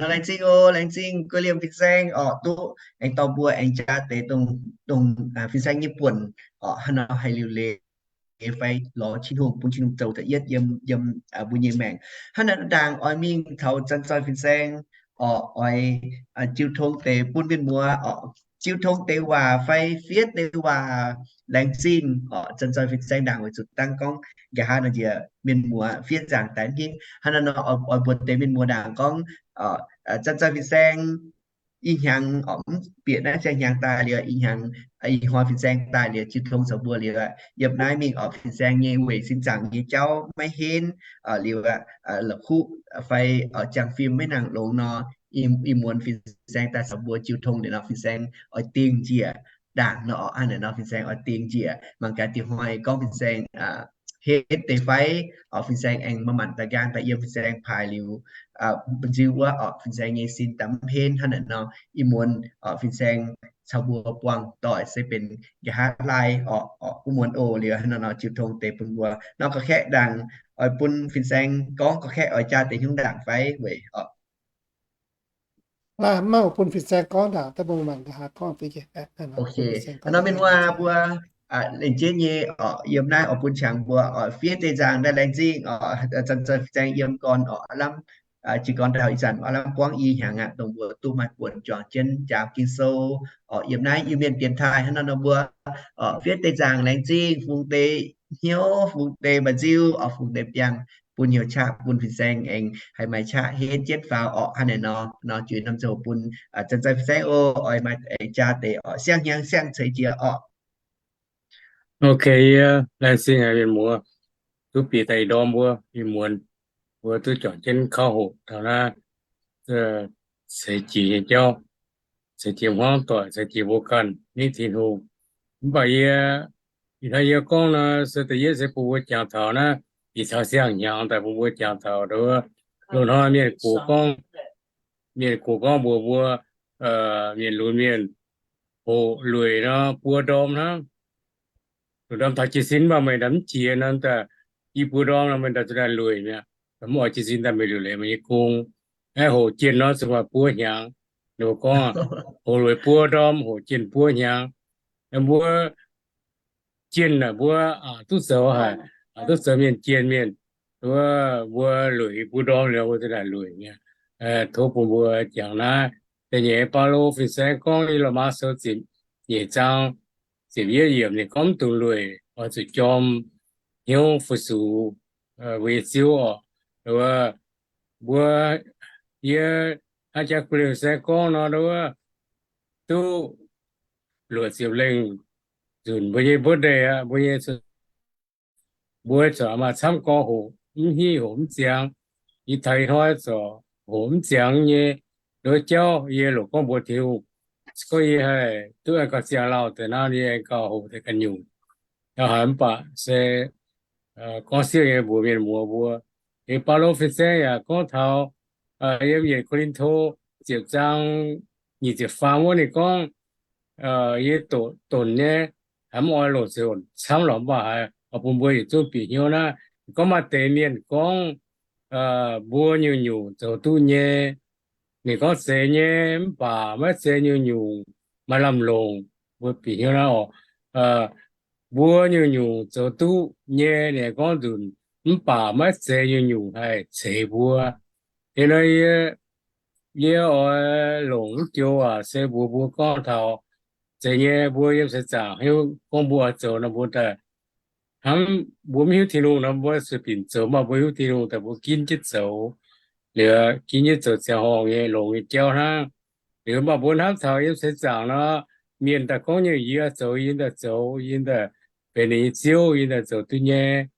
Laengz zingh oc, laengz zingh guei liemh fin-saeng orqc, duqv aengx dorh mbuo aengx jaa deix dongh fin-saeng nyei buonc orqc, hnangv nor haih liuc leiz fai lorz Tin-Hungh, bun Tin-Hungh zoux da'yietv yiem, yiem mbuo nyei maengc. Hnangv naaiv ndaangc oix mingh taux Zanc Zoih Fin-Saeng orqc, oix jiu tong deix bun mienh muoz orqc, jiu tong deix waac fai fiev deix waac. Laengz zingh orqc, Zanc Zoih Fin-Saeng ndaangc weic zuqc dangv gorngv nqa'haav nor njiec mienh muoz fiev nzaangc daaih hnangv. Hnangv naaiv nor oix mbuox deix mienh muoz ndaangc gorngv, Zanc Zoih Fin-Saeng ih hnyangx orqc, mv bieqc naaiv siang-hnyangx daaih liuz, ih hnyangx, ih hnoi fin-saeng daaih liuz, jiu tong caux mbuo liuz, yiem naaiv mingh orqc, fin-saeng nyei weic sin zaangc nyei jauv maiv henv liuz, la'kuqv fai ziangh fim maiv nangc longx nor, ih muonz fin-saeng daaih caux mbuo jiu tong liuz nor, fin-saeng oix dingh njiec ndaangc nor orqc, hnangv naaic nor fin-saeng oix dingh njiec. Mangc gaax diuh hnoi gorngv fin-saeng henv deix fai, orqc, fin-saeng aengx maaih manc daaih nqaang daaih yiem fin-saeng paaix liuz, mba'nziu wuov orqc, fin-saeng nyei sin daaih mv henv. Hnangv naaic nor, ih muonz orqc, fin-saeng caux mbuo buangh doic se benx nqa'haav laai orqc, wuov muonz oc. Liuz hnangv naaic nor jiu tong deix bun mbuo nor, gorngv kaeqv ndaangc oix bun fin-saeng gorngv, gorngv kaeqv oix jaa deix hnyouv ndaangc fai weic orqc. Maiv oix bun fin-saeng gorngv ndaangc, daaih bun mangc nqa'haav gorngv deix. Ok, nor mienh muoz mbuo lengc jeiv nyei orqc, yiem naaiv oix bun qangx mbuo oix fiev deix nzaangc daaih laengz zingh orqc, Zanc Zoih Fin-saeng yiem gorn orqc, aav lamh jiez gorn taux ih zanc aav lamh buangv i hnyangx aqv, dongh mbuo duqv maaih buonc juangc jienv njaaux Ging-Sou orqc, yiem naaiv Iu-Mienh dienx taaih hnangv nor nor mbuo orqc, fiev deix nzaangc laengz zingh, fungx deix hnyouv, fungx deix mba'nziu orqc, fungx deix biangh bun hnyouv qaqv bun fin-saeng aengx haih maaih qaqv henv jienv faaux orqc. Hnangv naaic nor, nor juix norm nzou bun Zanc Zoih Fin-saeng oc, oix maaih jaa deix orqc, siang-hnyangx siang ceix jiez orqc. Ok, yie laengz zingh haic mienh muoz, duqv bieqc daaih ih ndorm mbuo ih muonz, mbuo duqv juangc jienv kauv hoqc taux naaiv ceix jiez nyei jauv, ceix jiez hmuangv doic, ceix jiez mbuo ganh nitv Tin-Hungh. Mv baac yie, ih hnoi yie gorngv nor se da'yietv se bun mbuo jangx taux naaiv, ih caux siang-hnyangx daaih bun mbuo jangx taux ndo wuov, loz-hnoi mienh gox gorngv, mienh gox gorngv mbuox mbuo, mienh lunx mienh hoqc lueic nor buo ndorm hnangv. Lunx ndorm taux jiez sin mv baac meih ndaaih mv jiex nor, daaih i buo ndorm nor meih ndaaih zuqc daaih lueic mi'aqv. Mv oix jiez sin daaih meih liuc leiz meih nyei gong. Aeqv, hoqc jienh nor zuqc maaih buo hnyangx. Ninh mbuo gorngv hoqc lueic buo ndorm, hoqc jienh buo hnyangx. Mbuo jienh naaic mbuo duqv zoux haic, duqv zoux mienh jienh mienh. Wuov mbuo lueic i buo ndorm liuz mbuo zuqc daaih lueic mi'aqv. Tov bun mbuo jangx naaiv da'nyeic Baulo fin-saeng gorngv yiem Lomaa Sou ziepc nyeic zaang ziepc yietv yiemc ninh gorngv mv dungx lueic, oix zuqc jorm hnyouv fu-sux mbuo nyei Ziouv orqc. Wuov mbuo, yie hnangv jaa guei liemh fin-saeng gorngv nor, wuov duqv luoqc ziepc lengh nzunc mbuo nyei birthday aqv, mbuo nyei mbuo corc maaih camv gorx hoqc mv hiuv hoqc mv ziangx. Yie taux ih hnoi corc hoqc mv ziangx nyei. Nduov jauv yie longc gorngv mbuox Tin-Hungh, se gorngv yie haih duqv aengx gauh ziangh lauh deix nor, yie aengx gauh hoqc deix ganh nyungc. Yaac haiz mv baac se gorngv siouv nyei mbuox mienh muoz mbuo. Liuz Baulo fin-saeng yaac gorngv taux yiem yietc Ko^lin^to ziepc zaang nyic ziepc faam wuov ninh gorngv, yie doqc donc nyei, haiz mv oix longc ziouc camv lorqc, mv baac haiz oix bun mbuo yietc zungv bieqc hnyouv naaiv. Ninh gorngv maaih deix mienh gorngv mbuo nyungc-nyungc zoux duqv nyei. Ninh gorngv zeiz nyei mv baac maiv zeiz nyungc-nyungc maaih lamh longc. Mbuo bieqc hnyouv naaiv oc. Mbuo nyungc-nyungc zoux duqv nyei, ninh gorngv nzunc, mv baac maiv zeiz nyungc-nyungc haih ceix mbuo. Liuz nor yie, yie oix longc mv joux waac se mbuox mbuo gorngv taux zeiz nyei mbuo yiem seix zaangc hiuv gorngv mbuo oix zoux nor mbuo daaih hnamv mbuo mv hiuv Tin-Hungh nor mbuo sueih binc zoux, mv baac mbuo hiuv Tin-Hungh daaih mbuo ginv jienv zoux. Liuz ginv jienv zoux ziangh horngh nyei longx nyei jauv hnangv. Liuz mv baac mbuo hnamv taux yiem seix zaangc nor, mienh daaih gorngv nyei, yie zoux, yie daaih zoux, yie daaih benx ninh nyei ziouv, yie daaih zoux duqv nyei.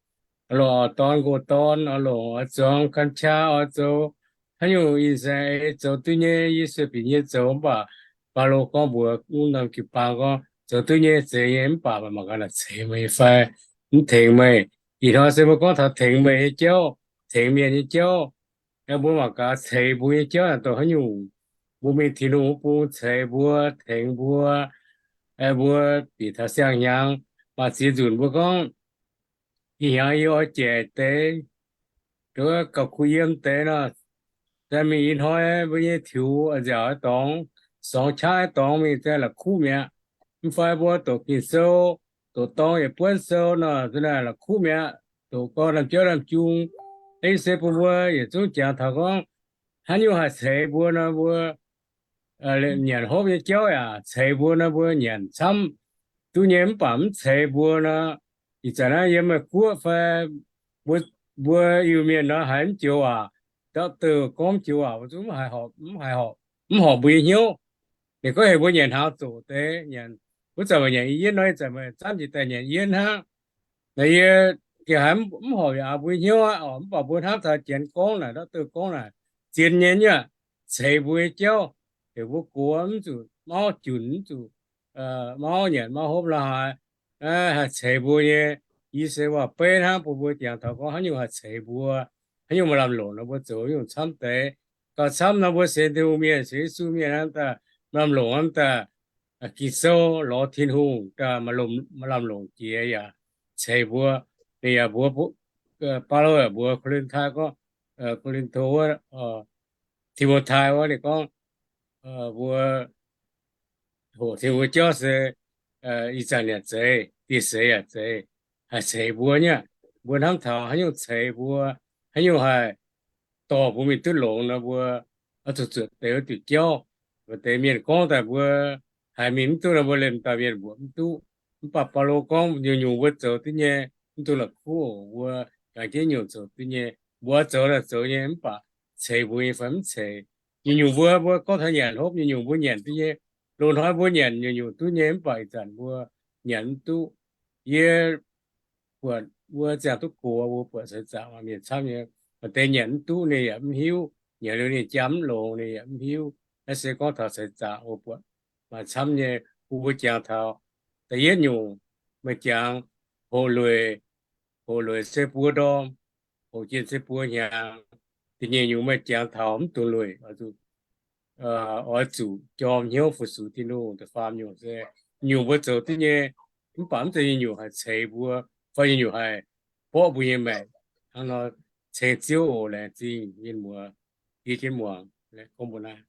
Oix longc dorn nqox dorn, oix longc oix zuangx กัญชา, oix zoux haaix nyungc ih zanc eix zoux duqv nyei, yie sueih binc nyei zoux. Mv baac Baulo gorngv mbuox wuov norm jiu-baang gorngv zoux duqv nyei zeiz nyei, mv baac mangc gaax naaic ceix meih fai mv tengx meih. Ih hnoi se mbuo gorngv taux tengx meih nyei jauv, tengx mienh nyei jauv. Mbuo mangc gaax ceix mbuo nyei jauv naaic dongh haaix nyungc. Mbuo mingh Tin-Hungh wuov bung ceix mbuo, tengx mbuo, mbuo bieqc taux siang-hnyangx maaih ziex nzunc mbuo gorngv, ih hnyangx yie oix jaic deix, nduov gauh kuh yiem deix nor, mingh ih hnoi mbuo nyei tiux nziaauc dorngx, sorngx qaqv dorngx mingh zaeng la'kuqv mi'aqv. Mv fai mbuo doqc Ging-Sou, doqc dorng yietc buonv sou nor, la'kuqv mi'aqv. Doqc gorn lamh jauv lamh jung. Ih se bun mbuo yietc zungv jangx taux gorngv haaix nyungc haih ceix mbuo nor, mbuo nyanc hopv nyei jauv yaac ceix mbuo nor, mbuo nyanc camv duqv nyei. Mv baac mv ceix mbuo nor, ih zanc naaiv yiem Meiv Guoqv fai mbuo Iu-Mienh nor haiz mv joux waac, doctor gorngv joux waac mbuo zungv mv haiz horpc, mv horpc mbuo nyei hnyouv. Ninh gorngv heuc mbuo nyanc hnaangx zoqc deix, nyanc, wuov zanc meih nyanc yiem nor, ih zanc meih zanv jiex daaih nyanc yiem hnangv. Naaiv yie gengh haiz mv horpc yaac mbuo nyei hnyouv aqv. Mv baac mbuo hnamv taux Janx gorngv naaic, doctor gorngv naaic, zien nyei nyuoqc, ceix mbuo nyei jauv, heuc mbuo gox mv zuqc mauv junc, mv zuqc mauv nyanc mauv hopv la'haaix, haih ceix mbuo nyei. Yie se waac-beiv hnangv bun mbuo jangx taux gorngv haaix nyungc haih ceix mbuo, haaix nyungc maaih lamh longc nor mbuo zoux nyungc camv deix. Gauh camv nor mbuo sienx Tin-Hungh mienh, sienx Yesu mienh hnamv daaih maaih lamh longc hnamv daaih Ging-Sou lorz Tin-Hungh daaih maaih lamh longc jiex yaac ceix mbuo. Ninh yaac mbuox, Baulo yaac mbuox Ko^lin^tai gorngv, Ko^lin^to wuov, Ti^mo^tai wuov, ninh gorngv mbuo hoqc Tin-Hungh nyei jauv se ih zanc yaac zeiz, dieh seix yaac zeiz, haih ceix mbuo nyei. Mbuo hnamv taux haaix nyungc ceix mbuo, haaix nyungc haih dorh mbuo mingh duqv longx nor, mbuo oix zuqc zuotc deix wuov diuc jauv. Maaih deix mienh gorngv daaih mbuo haiz mingh mv duqv nor, mbuo liemh dauh mienh mbuoqc mv duqv. Mv baac Baulo gorngv nyungc-nyungc mbuo zoux duqv nyei, mv dungx la'kuqv oc. Mbuo ganh jienv nyungc zoux duqv nyei. Mbuo zoux daaih zoux nyei, mv baac ceix mbuo nyei fai mv ceix. Nyungc-nyungc mbuo, mbuo gorngv taux nyanc hopv, nyungc-nyungc mbuo nyanc duqv nyei. Loz-hnoi mbuo nyanc nyungc-nyungc duqv nyei, mv baac ih zanc mbuo nyanc mv duqv. Yie buatc mbuo ziangh duqv gox, mbuo buatc seix zaangc maaih mienh camv nyei, maaih deix nyanc mv duqv ninh yaac mv hiuv, nyanc liuz ninh jaa mv longx ninh yaac mv hiuv. Naaiv se gorngv taux seix zaangc mbuo buatc maaih camv nyei, bun mbuo jangx taux da'yietv nyungc, meih jangx hoqc lueic. Hoqc lueic se buo ndorm, hoqc jienh se buo hnyangx. Da'nyeic nyungc meih jangx taux mv dungx lueic, oix zuqc jorm hnyouv fu-sux Tin-Hungh. Da'faam nyungc se nyungc mbuo zoux duqv nyei, mv baac mv zeiz nyungc-nyungc haih ceix mbuo fai nyungc-nyungc haih borqv mbuo nyei maengc. Hnangv nor, ceng Ziouv oc. Laengz zingh mienh muoz, yie jienv muangx gorngv mbuo naaiv.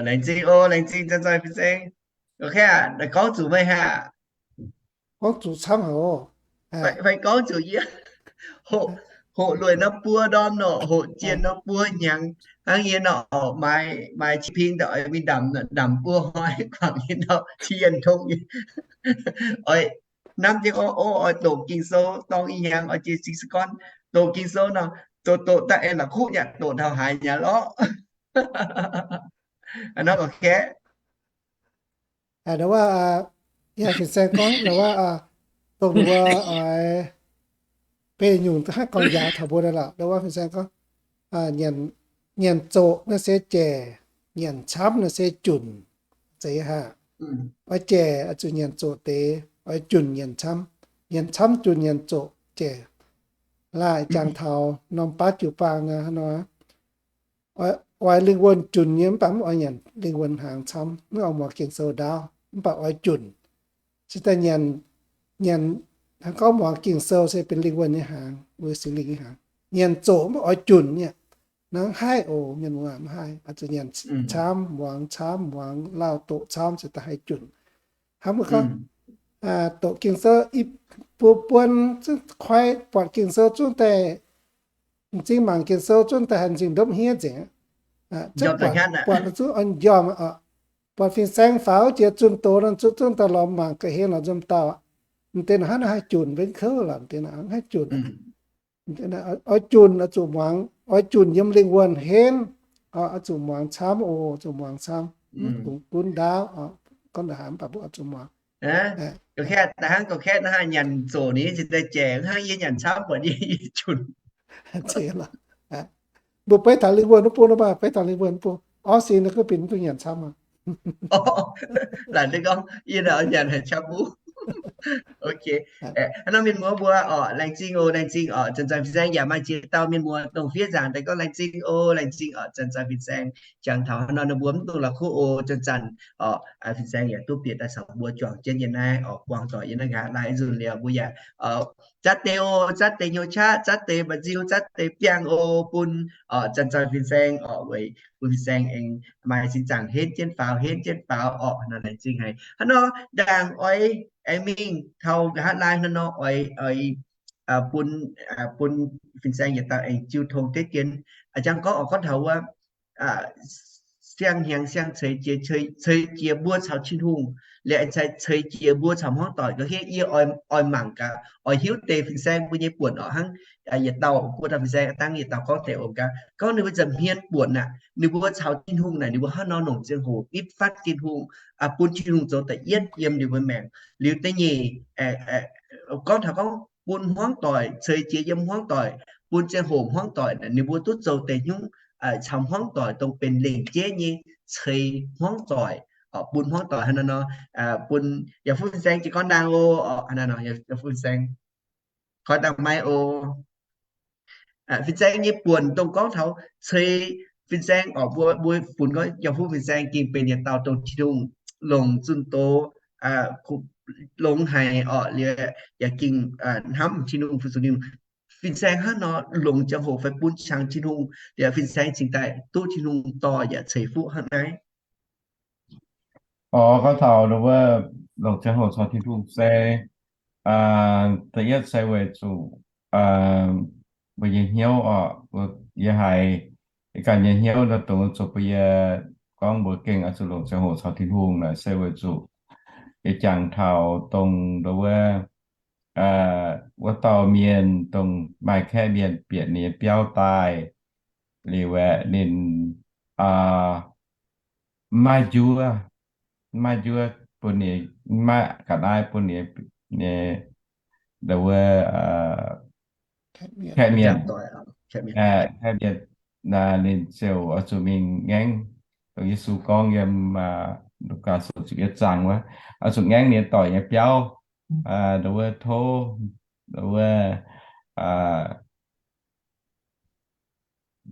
Laengz zingh oc, laengz zingh Janx-Zoih Fin-Saeng. Gorngv zuqc meih haic, gorngv zuqc camv haic oc. Fai gorngv zuqc yie, hoqc lueic nor buo ndorm nor, hoqc jienh nor buo hnyangx. Hnangv yie nor, maaiz qiex pin daaih oix mingh ndamc, ndamc buo hnoi guangc nyei nor, qiex yienh tong nyei. Oix hnamv jienv gorngv, o, oix doqc Ging-Sou dorng ih hnyangx, oix jiex sing se gorn doqc Ging-Sou nor, doqc doqc daaih aengx la'kuqv nyei, doqc taux haaix nyei lorqc. A'hnoi gorngv kaeqv, a'hnoi waac, Yaac fin-saeng gorngv, dongh wuov, oix beiv nyungc haaix gorngv yaac taux mbuo naaiv lorqc. Dongh wuov fin-saeng gorngv, nyanc zoqc naaiv se jaic, nyanc camv naaiv se junc. Zeiz haah? Oix jaic oix zuqc nyanc zoqc deix, oix junc nyanc camv. Nyanc camv junc nyanc zoqc jaic. Laaih jangx taux norm baav jiu-baang nor, oix lingh wuonh junc nyei, mv baac mv oix nyanc lingh wuonh hnaangx camv, mv oix muangx Ging-Sou ndaauv, mv baac oix junc. Se daaih nyanc, nyanc, hnangv gorngv muangx Ging-Sou se benx lingh wuonh nyei hnaangx, weic Singx Lingh nyei hnaangx. Nyanc zoqc mv oix junc nyei. Hnangv haih oc, mienh muoz, mv haih, oix zuqc nyanc camv, muangx camv, muangx lauh doqc camv se daaih haih junc. Hnangv mbuo gorngv, doqc Ging-Sou, i buo buonc zungv koi buatc Ging-Sou zungv daaih, m'zing mangc Ging-Sou zungv daaih haih m'zing ndopv hniev nzengc. Buatc zungv njormh, buatc fin-saeng faaux jiex zunh doz nor zungv daaih lorz mangc ga'hlen lorz nzomh dauh. M'deix naaiv hnangv naaiv haih junc mbenv kouv lorqc, m'deix naaiv haih junc. Oix junc oix zuqc muangx, oix junc yiem lingh wuonh henv, oix zuqc muangx camv oc, zuqc muangx camv. Mv dungx gunv ndaauv, gorngv ndongc haaix mv baac mbuo oix zuqc muangx. Gorngv hnangv gorngv hnangv nyanc zoqc ninh cingx daaih jaic, hnangv yie nyanc camv buatc yie, yie junc. Mbuo beiv taux lingh wuonh wuov bung nor baac, beiv taux lingh wuonh wuov bung, orv sin nor kuv binc mv dungx nyanc camv aqv. Laaic gorngv yie nyanc haic camv mbuo. Ok. Hnangv nor mienh muoz mbuo oc, laengz zingh oc, laengz zingh oc, zanc-zanc fin-saeng yaac maaih ziex dauh mienh muoz dongh fiev nzaangc daaih gorngv laengz zingh oc, laengz zingh oc, zanc-zanc fin-saeng jangx taux hnangv nor ninh mbuo mv dungx la'kuqv oc, zanc-zanc oc, fin-saeng yaac duqv bieqc daaih caux mbuo juangc jienv yiem naaiv oc, buangh doic yiem naaiv nqa'haav laai nzunc liuz mbuo yaac zatv deix oc, zatv deix hnyouv qaqv, zatv deix mba'nziu, zatv deix biangh oc, bun oc, zanc-zanc fin-saeng oc, weic bun fin-saeng aengx maaih sin zaangc henv jienv faaux, henv jienv faaux oc, hnangv nor laengz zingh haic. Hnangv nor ndaangc oix aengx mingh taux nqa'haav laai hnangv nor oix, oix bun, bun fin-saeng yietc dauh aengx jiu tong deix dien. A'jang gorngv oc, gorngv taux wuov siang-hnyangx siang-ceix jiex, ceix jiex mbuo caux Tin-Hungh, liuz aengx ceix jiex mbuo caux hmuangv doic. Ga'hlen yie oix mangc gaax, oix hiuv deix fin-saeng mbuo nyei buonc oc, hnangv yietc dauh mbuo dauh fin-saeng dangh yietc dauh gorngv deix oc gaax, gorngv ninh mbuo nza'hmien buonc aqv, ninh mbuo caux Tin-Hungh naaic ninh mbuo hnangv nor longc ziangh hoc nitv fatv Tin-Hungh, bun Tin-Hungh zoux da'yietv yiem ninh mbuo maengc. Liuz da'nyeic, gorngv taux gorngv bun hmuangv doic, ceix jiex yiem hmuangv doic, bun ziangh hoc hmuangv doic ninh mbuo duqv zoux deix hnyouv caux hmuangv doic dongh benx lengc jeiv nyei ceix hmuangv doic, bun hmuangv doic hnangv naaiv nor, bun yaac fuqv fin-saeng jiez gorn ndaangc oc, hnangv naaiv nor yaac fuqv fin-saeng koi ndaangc maiv oc. Fin-saeng nyei buonc dongh gorngv taux ceix fin-saeng oc, mbuo, mbuo funx gorngv yaac fuqv fin-saeng gengh benx yietc dauh dongh Tin-Hungh longc zunh doz longx haic oc, liuz yaac gengh hnamv Tin-Hungh, fu-sux Tin-Hungh. Fin-saeng hnangv nor longc ziangh hoc fai bun qangx Tin-Hungh, liuz fin-saeng cingx daaih duqv Tin-Hungh dorh yaac ceix fuqv hnangv naaiv. Oc, gorngv taux wuov longc ziangh hoc caux Tin-Hungh se, da'yietv se weic zuqc mbuo nyei hnyouv oc, yie haiz ganh nyei hnyouv nor dongh zuqc bun yie gorngv mbuo gengh oix zuqc longc ziangh hoc caux Tin-Hungh naaic se weic zuqc yie jangx taux dongh wuov, wuov dauh mienh dongh maaih kaeqv mienh bieqc ninh nyei biauv daaih liuz aeqv, ninh maiv maaih njuov, maiv maaih njuov bun ninh, maiv maaih ga'naaiv bun ninh nyei, wuov, kaeqv mienh, kaeqv mienh, ninh ziouc oix zuqc mingh ngaengv, dongh Yesu gorngv yiem Lugaa Sou ziepc yietv zaang wuov, oix zuqc ngaengv ninh nyei doic nyei biauv, wuov, tov, wuov,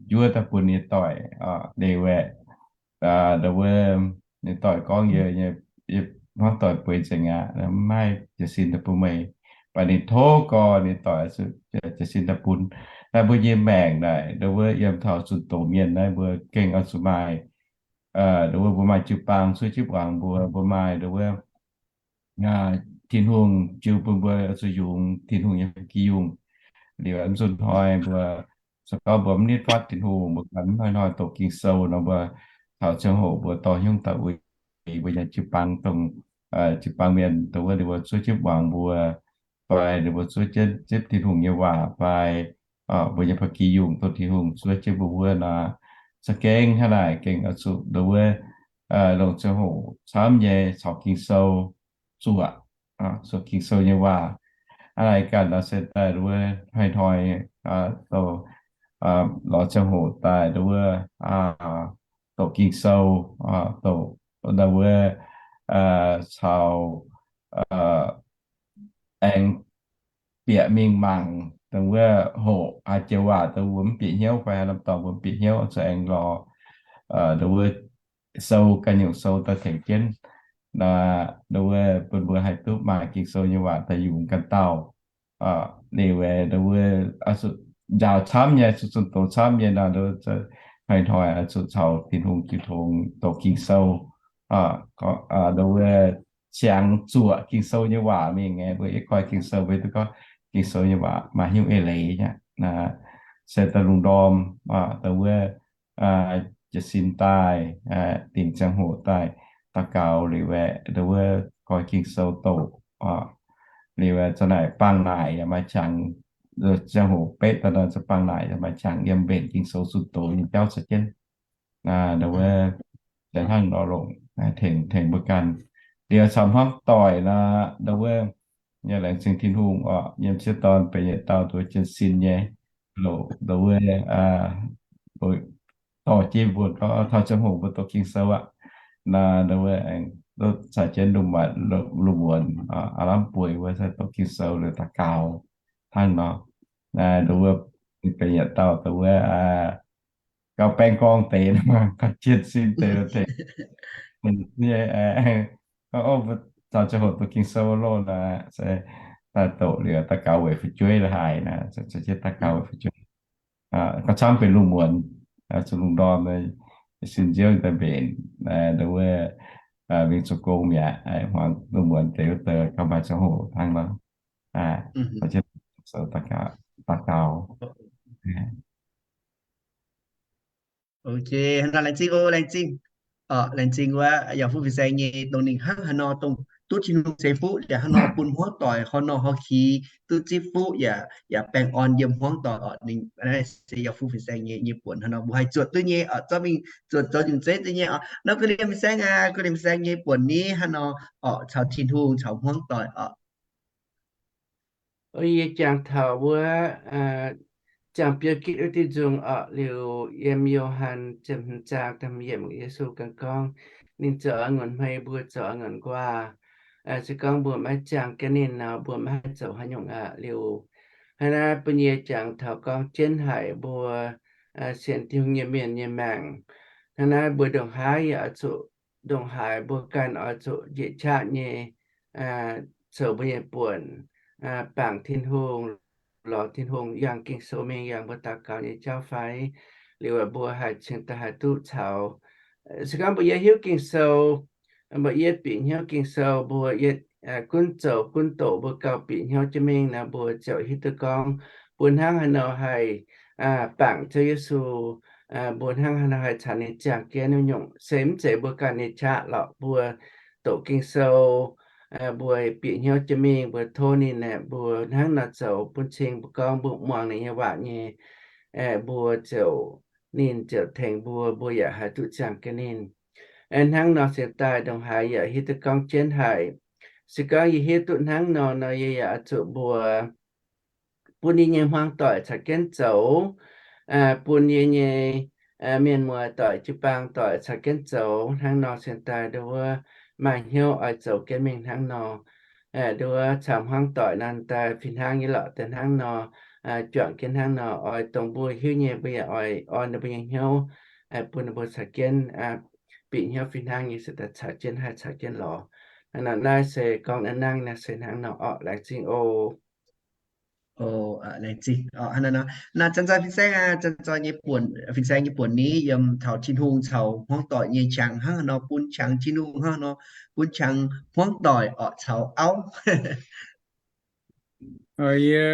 njuov daaih bun ninh nyei doic. Liuz aeqv, wuov, ninh doic gorngv, Yie hmuangv doic bueix nzengc aqv, maiv maaih jiez sin daaih bun meih. Mv baac ninh tov gorx ninh doic jiez sin daaih bun. Naaiv mbuo nyei maengc naaic, wuov, yiem taux zunh doz mienh naaiv mbuo gengh oix zuqc maaih, wuov, mbuo maaih jiu-baang cuotv jienv muangx mbuo, mbuo maaih, wuov, Tin-Hungh jiu bun mbuo oix zuqc yungz Tin-Hungh nyei fa'gi yungh. Liuz mv zunh hnoi mbuo se gorngv mbuo mv nitv fatv Tin-Hungh, mbuo ganh mv hnoi-hnoi doqc Ging-Sou nor, mbuo taux ziangh hoc mbuo dorh hnyouv daaih uix mbuo nyei jiu-baang dongh, jiu-baang mienh dongh wuov ninh mbuo zuov jienv muangx mbuo, fai ninh mbuo zuov jienv zipv Tin-Hungh nyei waac, fai mbuo nyei fa'gi yungh dongh Tin-Hungh zuov jienv mbuo wuov nor, za'gengh hnangv naaic gengh oix zuqc dongh wuov longc ziangh hoc camv nyei caux Ging-Sou, zuoqc, zuoqc Ging-Sou nyei waac. Aa, naaiv ganh nor se daaih nduov wuov hnoi-hnoi, lorz ziangh hoc daaih nduov wuov doqc Ging-Sou, doqc nduov wuov caux aengx bieqc mingh mangc dongh wuov hoqc haaix joux waac dongh mbuo mv bieqc hnyouv fai haaix norm dorngx mbuo mv bieqc hnyouv, zuqc aengx lorz nduov wuov sou, ganh nyungc sou daaih tengx jienv, nduov wuov bun mbuo haih duqv maaih Ging-Sou nyei waac daaih yungz ganh dauh. Liuz nduov wuov zuqc njaaux camv nyei, zuqc zunh doz camv nyei nor, hnoi-hnoi zuqc caux Tin-Hungh jiu tong doqc Ging-Sou, nduov wuov ciangx zuoqc Ging-Sou nyei waac mingh. Mbuo yie koi Ging-Sou mbuo duqv gorngv Ging-Sou nyei waac maaih hnyouv eix leiz aqv. Se daaih lungh ndorm nduov wuov jiez sin daaih, dingc ziangh hoc daaih daux gaux liuz aeqv, nduov wuov koi Ging-Sou doqc liuz aeqv, za'naaic bangh naaic yaac maaih qangx, ziangh hoc beqv daaih nor, za'naaic bangh naaic yaac maaih qangx yiem mbenc Ging-Sou zunh doz nyei jauv caux jienv. Nduov wuov se hnangv nor longc tengx, tengx mbuo ganh. Liuz caux hmuangv doic nor, nduov wuov laengz zingh Tin-Hungh oc, yiem sieqv dorn benx yietc dauh nduov jiez sin nyei, loc nduov wuov dorh jienv mbuo gorngv taux ziangh hoc mbuo doqc Ging-Sou aqv. Nduov wuov aengx caux jienv lungh muonz aav lamh bueix wuov doqc Ging-Sou liuz daux gaux hnangv nor. Nduov wuov benx yietc dauh nduov wuov gauh baeng gorngv deix, gauh jiez sin deix, tengx nyei, gorngv, Ov, mbuo caux ziangh hoc doqc Ging-Sou loh naaic, se daaih doqc liuz daux gaux weic fu'jueiv la'haaix naaic, caux jienv daux gaux weic fu'jueiv. Gauh camv benx lungh muonz, zuqc lungh ndorm sin nziouv daaih mbenc, nduov wuov mingh zoux gong mi'aqv, hmuangx lungh muonz deix wuov deix gauh maaih ziangh hoc hnangv nor, caux jienv daux gaux. Ok, laengz zingh oc, laengz zingh. Laengz zingh wuov yaac fuqv fin-saeng nyei dongh ninh hnangv haaix nor dongh duqv Tin-Hungh ceix fuqv liuz hnangv nor bun hmuangv doic horh nor horh kix duqv zipv fuqv yaac, yaac baengh orn yiem hmuangv doic oc. Ninh naaiv se yaac fuqv fin-saeng nyei, nyei buonc hnangv nor mbuo haih zuotc duqv nyei oc, zorqv mingh zuotc zoux nzunc zeiv duqv nyei oc. Nor guv liemh fin-saeng aqv, guv liemh fin-saeng nyei buonc ni hnangv nor oc, caux Tin-Hungh caux hmuangv doic oc. Yie jangx taux wuov ziangh biouv gitv wuov diuh nzung oc, liuz yiem Yo^han ziepc hmz zaang da'hmz yiemc, Yesu ganh gorngv, ninh zoux a'ngunc hmei, mbuo zoux a'ngunc nquaah. Se gorngv mbuo maiv ziangh jienv ninh nor, mbuo maiv haih zoux haaix nyungc aqv. Liuz hnangv naaiv bun yie jangx taux gorngv jienv haic mbuo sienx Tin-Hungh nyei mienh nyei maengc. Hnangv naaiv mbuo ndongc haaix yaac oix zuqc, ndongc haaix mbuo ganh oix zuqc njiec qaqv nyei zoux mbuo nyei buonc, bangc Tin-Hungh, lorz Tin-Hungh yangh Ging-Sou mingh, yangh mbuo daux gaux nyei jauv fai? Liuz mbuo haih cingx daaih haih duqv caux, se gorngv mbuo yietv hiuv Ging-Sou, mbuo yietv bieqc hnyouv Ging-Sou, mbuo yietv gunv zoux gunv doqc, mbuo gauh bieqc hnyouv jienv mingh nor, mbuo ziouc hiuv duqv gorngv mbuo hnangv haaix nor haih bangc Ziouv Yesu, mbuo hnangv haaix nor haih caux ninh ziangh jienv wuov nyungc. Se mv zeiz mbuo ganh nyei qaqv lorqc. Mbuo doqc Ging-Sou, mbuo bieqc hnyouv jienv mingh, mbuo tov ninh aeqv, mbuo hnangv nor zoux bun cing mbuo gorngv mbuo muangx ninh nyei waac nyei, mbuo ziouc, ninh ziouc tengx mbuo, mbuo yaac haih duqv ziangh jienv ninh. Hnangv nor cingx daaih ndongc haaix yaac hiuv duqv gorngv jienv haic. Se gorngv yie hiuv duqv hnangv nor nor, yie yaac oix zuqc mbuox bun yie nyei hmuangv doic caux jienv zoux, bun yie nyei mienh muoz doic jiu-baang doic caux jienv zoux. Hnangv nor cingx daaih nduov wuov maaih hnyouv oix zoux jienv mingh hnangv nor. Nduov wuov caux hmuangv doic naaiv daaih fih hnangv nyei lorqc, daaih hnangv nor, juangc jienv hnangv nor, oix dongh mbuo hiuv nyei mbuo yaac oix orn ninh mbuo nyei hnyouv, bun ninh mbuo caux jienv bieqc hnyouv fih hnangv nyei se daaih caux jienv haih caux jienv lorz. Hnangv nor naaiv se gorngv naaiv nangv naaiv se hnangv nor orqc. Laengz zingh oc. Laengz zingh. Naaiv zanc zoi fin-saeng aqv, zanc zoi nyei buonc, fin-saeng nyei buonc ni yiem taux Tin-Hungh caux hmuangv doic nyei qangx hnangv haaix nor bun qangx Tin-Hungh, hnangv haaix nor bun qangx hmuangv doic orqc caux auv. Yie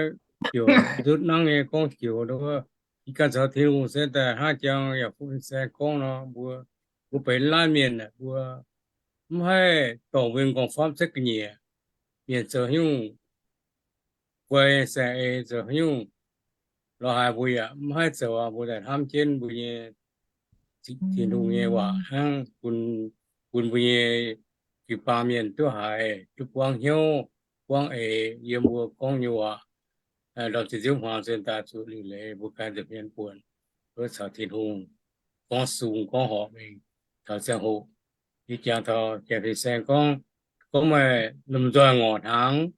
ziouc ndutv nangv nyei gorngv joux nduov, yie ganh caux Tin-Hungh se daaih hnangv jangx yaac fuqv fin-saeng gorngv nor, mbuo, mbuo benx laanh mienh aeqv, mbuo mv haih dorngc win gorngv famv setv ga'nyiec. Mienh zoux haaix nyungc, guai saeng-eix zoux haaix nyungc, lorz haaix mbuo yaac mv haih zoux. Mbuo daaih hnamv jienv mbuo nyei Tin-Hungh nyei waac hnangv, bun, bun mbuo nyei jiu-baang mienh duqv haiz, duqv buangv hnyouv, buangv eix yiem mbuo gorngv nyei waac. Ndorm zinh nziouv hmuangx se daaih zuqc liuc leiz mbuo ganh nza'hmien buonc, wuov caux Tin-Hungh gorngv sung gorngv horpc mingh taux ziangh hoc. Yie jangx taux janx-fin-saeng gorngv, gorngv meih lomh nzoih ngorc hnaangx,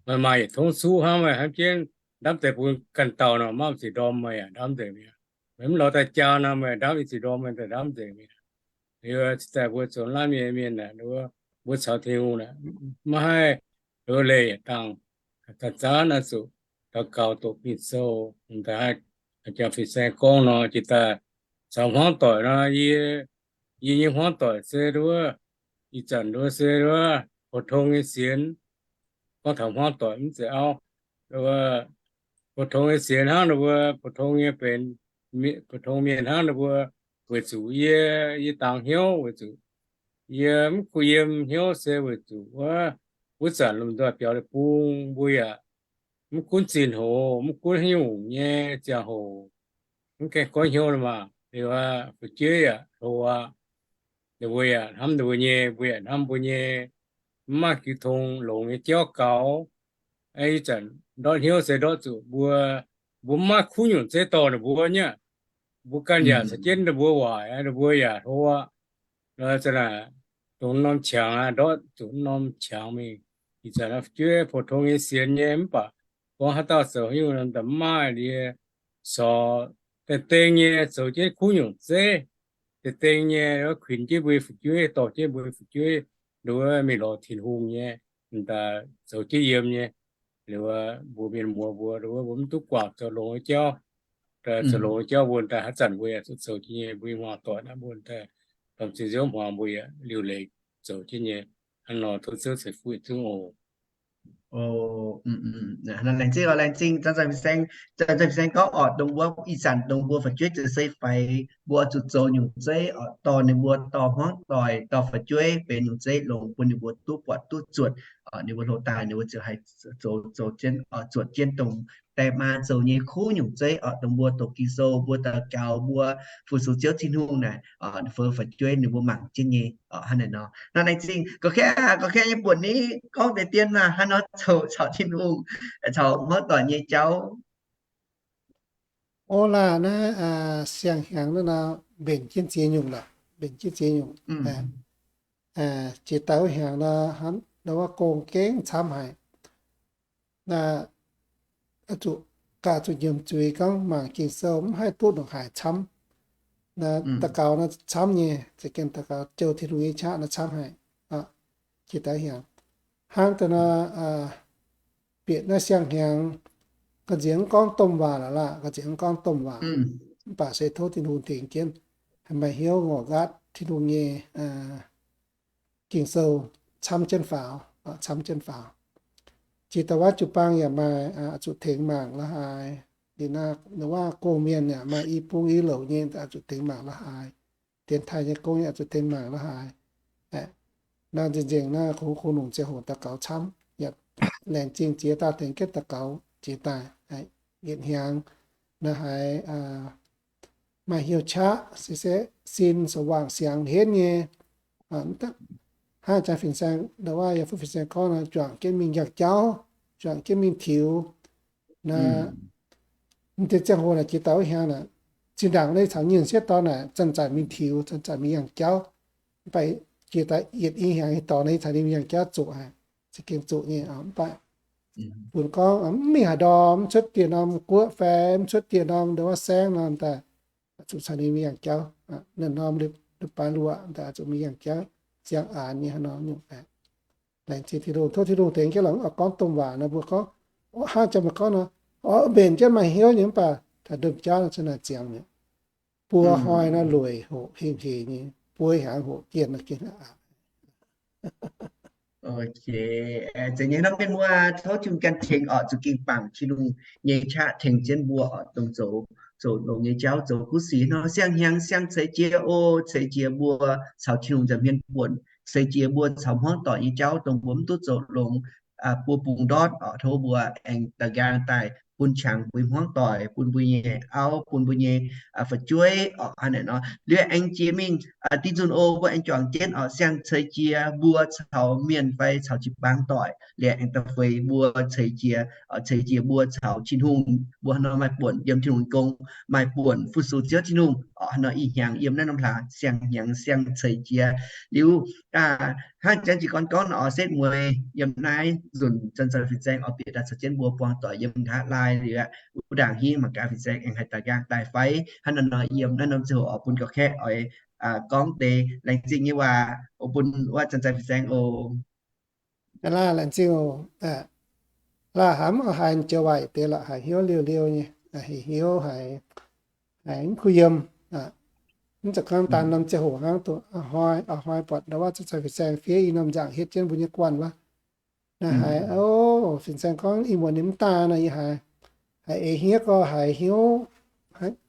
meih maaih yietc tongv suqv hnangv, meih hnamv jienv ndamv deix bun ganh dauh nor, maiv maaih ziex ndorm meih yaac ndamv nzengc mi'aqv. Meih mv lorz daaih jaa nor, meih ndamv i ziex ndorm meih daaih ndamv nzengc mi'aqv. Liuz ziouc daaih mbuo zoux laanh mienh mienh aeqv, mbuo caux Tin-Hungh aeqv, maiv haih, liuz leih yietc dangh, daaih zanc naaiv zuqc daux gaux doqc Ging-Sou. Daaih haih janx-fin-saeng gorngv nor, jiex daaih caux hmuangv doic nor, yie, yie nyei hmuangv doic se nduov, ih zanc nduov se nduov, pou-tong nyei sienx, gorngv taux hmuangv doic mv zeiz auv, nduov, pou-tong nyei sienx hnangv ninh mbuo pou-tong nyei benx, pou-tong mienh hnangv ninh mbuo, weic zuqc yie, yie dangx hnyouv weic zuqc yie mv kuh yiem hnyouv se weic zuqc wuov, wuov zanc lomh nzoih biaux deic-bung mbuo yaac mv gunv zinh hoc, mv gunv haaix nyungc nyei ziangh hoc, mv gaengh goiv hnyouv maah, liuz fu'jueiv yaac hlo aqv. Ninh mbuo yaac hnamv ninh mbuo nyei, mbuo yaac hnamv mbuo nyei, mv maaih jiu tong longx nyei jauv gaux. Ih zanc ndortv hnyouv se ndortv zuqc mbuo, mbuo mv maaih kuv nyungc zeiv dorh ninh mbuo nyei. Mbuo ganh yaac caux jienv ninh mbuo waaic, ninh mbuo yaac hlo aqv. Dongh norm qangx aqv, ndortv zuqc norm qangx mingh. Ih zanc fu'jueiv pou-tong nyei sienx nyei mv baac gorngv haaix dauh zoux haaix nyungc daaih mv maaih liuz, sorc dengh dengh nyei zoux jienv kuv nyungc zeiv, dengh dengh nyei kuinx jienv mbuo nyei fu'jueiv, dorh jienv mbuo nyei fu'jueiv, nduov mingh lorz Tin-Hungh nyei, daaih zoux jienv yiem nyei. Liuz mbuo mienh muoz mbuo, nduov mbuo mv duqv guangc zoux longx nyei jauv, zoux longx nyei jauv mbuo daaih haaix zanc mbuo yaac zuqc zoux jienv nyei. Mbuo nyei hmuangv doic naaiv mbuo daaih, dongh zinh nziouv hmuangx mbuo yaac liuc leiz zoux jienv nyei. Hnangv nor tov Ziouv ceix fuqv yietc zungv oc. Laengz zingh, laengz zingh, zanc-zanc fin-saeng gorngv orqc, dongh wuov ih zanc dongh mbuo fu'jueiv za'gengh faix, mbuo oix zuqc zoux nyungc zeiv orqc, dorh ninh mbuo, dorh hmuangv doic, dorh fu'jueiv benx nyungc zeiv longx bun ninh mbuo duqv buatc duqv zuotc. Ninh mbuo hlo daaih ninh mbuo ziouc haih zoux, zoux jienv, zuotc jienv dongh die maa zoux nyei kuv nyungc zeiv orqc, dongh mbuo doqc Ging-Sou, mbuo daux gaux, mbuo fu-sux Ziouv Tin-Hungh naaic, fai fu'jueiv ninh mbuo mangc jienv nyei orqc. Hnangv naaic nor, naaiv laengz zingh gorngv kaeqv, gorngv kaeqv nyei buonc ni, gorngv deix dien maah, hnangv nor zoux caux Tin-Hungh, caux hmuangv doic nyei jauv. O laah, naaiv siang-hnyangx naaiv nor mbenc jienv ziex nyungc lorqc, mbenc jienv ziex nyungc. Jiex daaih wuov hnyangx nor, wuov gong-gengv camv haic. Naaiv zuqc gaax zuqc nyiemc zuiz gorngv mangc Ging-Sou mv haih duqv ndongc haaix camv. Naaiv daux gaux naaiv camv nyei, za'gengh daux gaux jouh Tin-Hungh nyei qaqv naaiv camv haic. Jiex daaih hnyangx hnangv daaih nor, bieqc naaiv siang-hnyangx, ga'nziex mv gorngv domh waac lorqc laah, ga'nziex mv gorngv domh waac. Mv baac se tov Tin-Hungh tengx jienv, haih maaih hnyouv ngorc nqaatv Tin-Hungh nyei Ging-Sou camv jienv faaux, camv jienv faaux. Jiex daaih wuov jiu-baang yaac maaih, zuqc tengx mangc la'haaix. Liuz naaiv wuov gong-mienh yaac maaih i bung i louc nyei, zuqc tengx mangc la'haaix. Dienx taaih nyei gong yaac zuqc tengx mangc la'haaix. Naaiv nzengc-nzengc naaiv kungx kungx longc ziangh hoc daux gaux camv, yaac laengz zingh jiex daaih tengx jienv daux gaux jiex daaih yietc hnyangx. Naaiv haiz maaih hnyouv qaqv, se sin sou waangc siangx henv nyei. Hnangv jaa fin-saeng, ndau wuov yaac fu fin-saeng gorngv nor, juangc jienv mingh yangh jauv, juangc jienv mingh tiux. Naaiv, mv deix ziangh hoc naaic jiex daaih wuov hnyangx naaic, zinh ndaangc naaiv caux nyei sieqv dorn naaic zanc-zanc mingh tiux, zanc-zanc mingh yangh jauv. Mv baac jiex daaih yietc i hnyangx dorn naaic caux ninh mingh yangh jauv zoqc haic, za'gengh zoqc nyei. Mv baac bun gorngv mv mingh haaix ndorm, mv cuotv dieh norm guoqv fai mv cuotv dieh norm ndau wuov saengv nor daaih, zuqc caux ninh mingh yangh jauv. Naaiv norm leiz-baaix luoqc daaih zuqc mingh yangh jauv, ziangh aanx nyei haaix nor nyungc. Laengz zingh Tin-Hungh, tov Tin-Hungh tengx jienv lorqc, mv oix gorngv domh waac nor mbuo gorngv, hnangv jaax meih gorngv nor, mbenc jienv maaih hnyouv nyei mv baac taux domh jauv nor za'naaic ziangx mi'aqv. Buo hnoi nor lueic hoqc hingh hec nyei, buo hnyangx hoqc jienh nor gengh aqc. Zeiz nyei hnangv mienh muoz, tov Tin-Hungh ganh tengx orqc, zuqc ging bangc Tin-Hungh nyei qaqv tengx jienv mbuo orqc, dongh zoux, zoux longx nyei jauv, zoux kuv sic nor, siang-hnyangx siang ceix jiez o, ceix jiez mbuo caux Tin-Hungh nza'hmien buonc, ceix jiez mbuo caux hmuangv doic nyei jauv, dongh mbuo mv duqv zoux longx buo bungx ndortv orqc, tov mbuo aengx da'nqaang daaih bun qangx mbuo hmuangv doic, bun mbuo nyei auv, bun mbuo nyei fu'jueiv orqc. Hnangv naaic nor, liuz aengx jiex mingh, dih nzunc oc, mbuo aengx juangc jienv orqc, siang-ceix jiex mbuo caux mienh fai caux jiu-baang doic, liuz aengx da'feix mbuo ceix jiex, ceix jiex mbuo caux Tin-Hungh, mbuo hnangv nor maaih buonc yiem Tin-Hungh gong, maaih buonc fu-sux Ziouv Tin-Hungh orqc. Hnangv nor ih hnyangx yiem naaiv norm hlaax siang-hnyangx siang-ceix jiex liuz, hnangv jangx jiez gorn gorngv nor, setv mueiz yiem naaiv nzunc zanc-zanc fin-saeng oix bieqc daaih caux jienv mbuo buangh doic yiem nqa'haav laai liuz aqv. Wuov ndaangc hingv mangc gaax fin-saeng aengx haih daaih nqaang daaih fai. Hnangv naaiv nor yiem naaiv norm ziangh hoc oix bun gauh kaeqv oix gorngv deix laengz zingh nyei waac oix bun wuov zanc-zanc fin-saeng oc. Laanh laengz zingh oc. Laanh hnamv oix haiz joux waac yietc deix lorqc, haiz hnyouv liouh liouh nyei, haiz hnyouv haiz, haiz mv kuh yiem. Mv zeiz gorngv daan norm ziangh hoc hnangv, a'hnoi a'hnoi buatc ndau wuov zanc-zanc fin-saeng fiev i norm nzaangc hietv jienv mbuo nyei guanh wuov. Naaiv haiz, o, fin-saeng gorngv ih muonz ninh mv daaih nor, yie haiz, haiz eix hniev gorx, haiz hnyouv,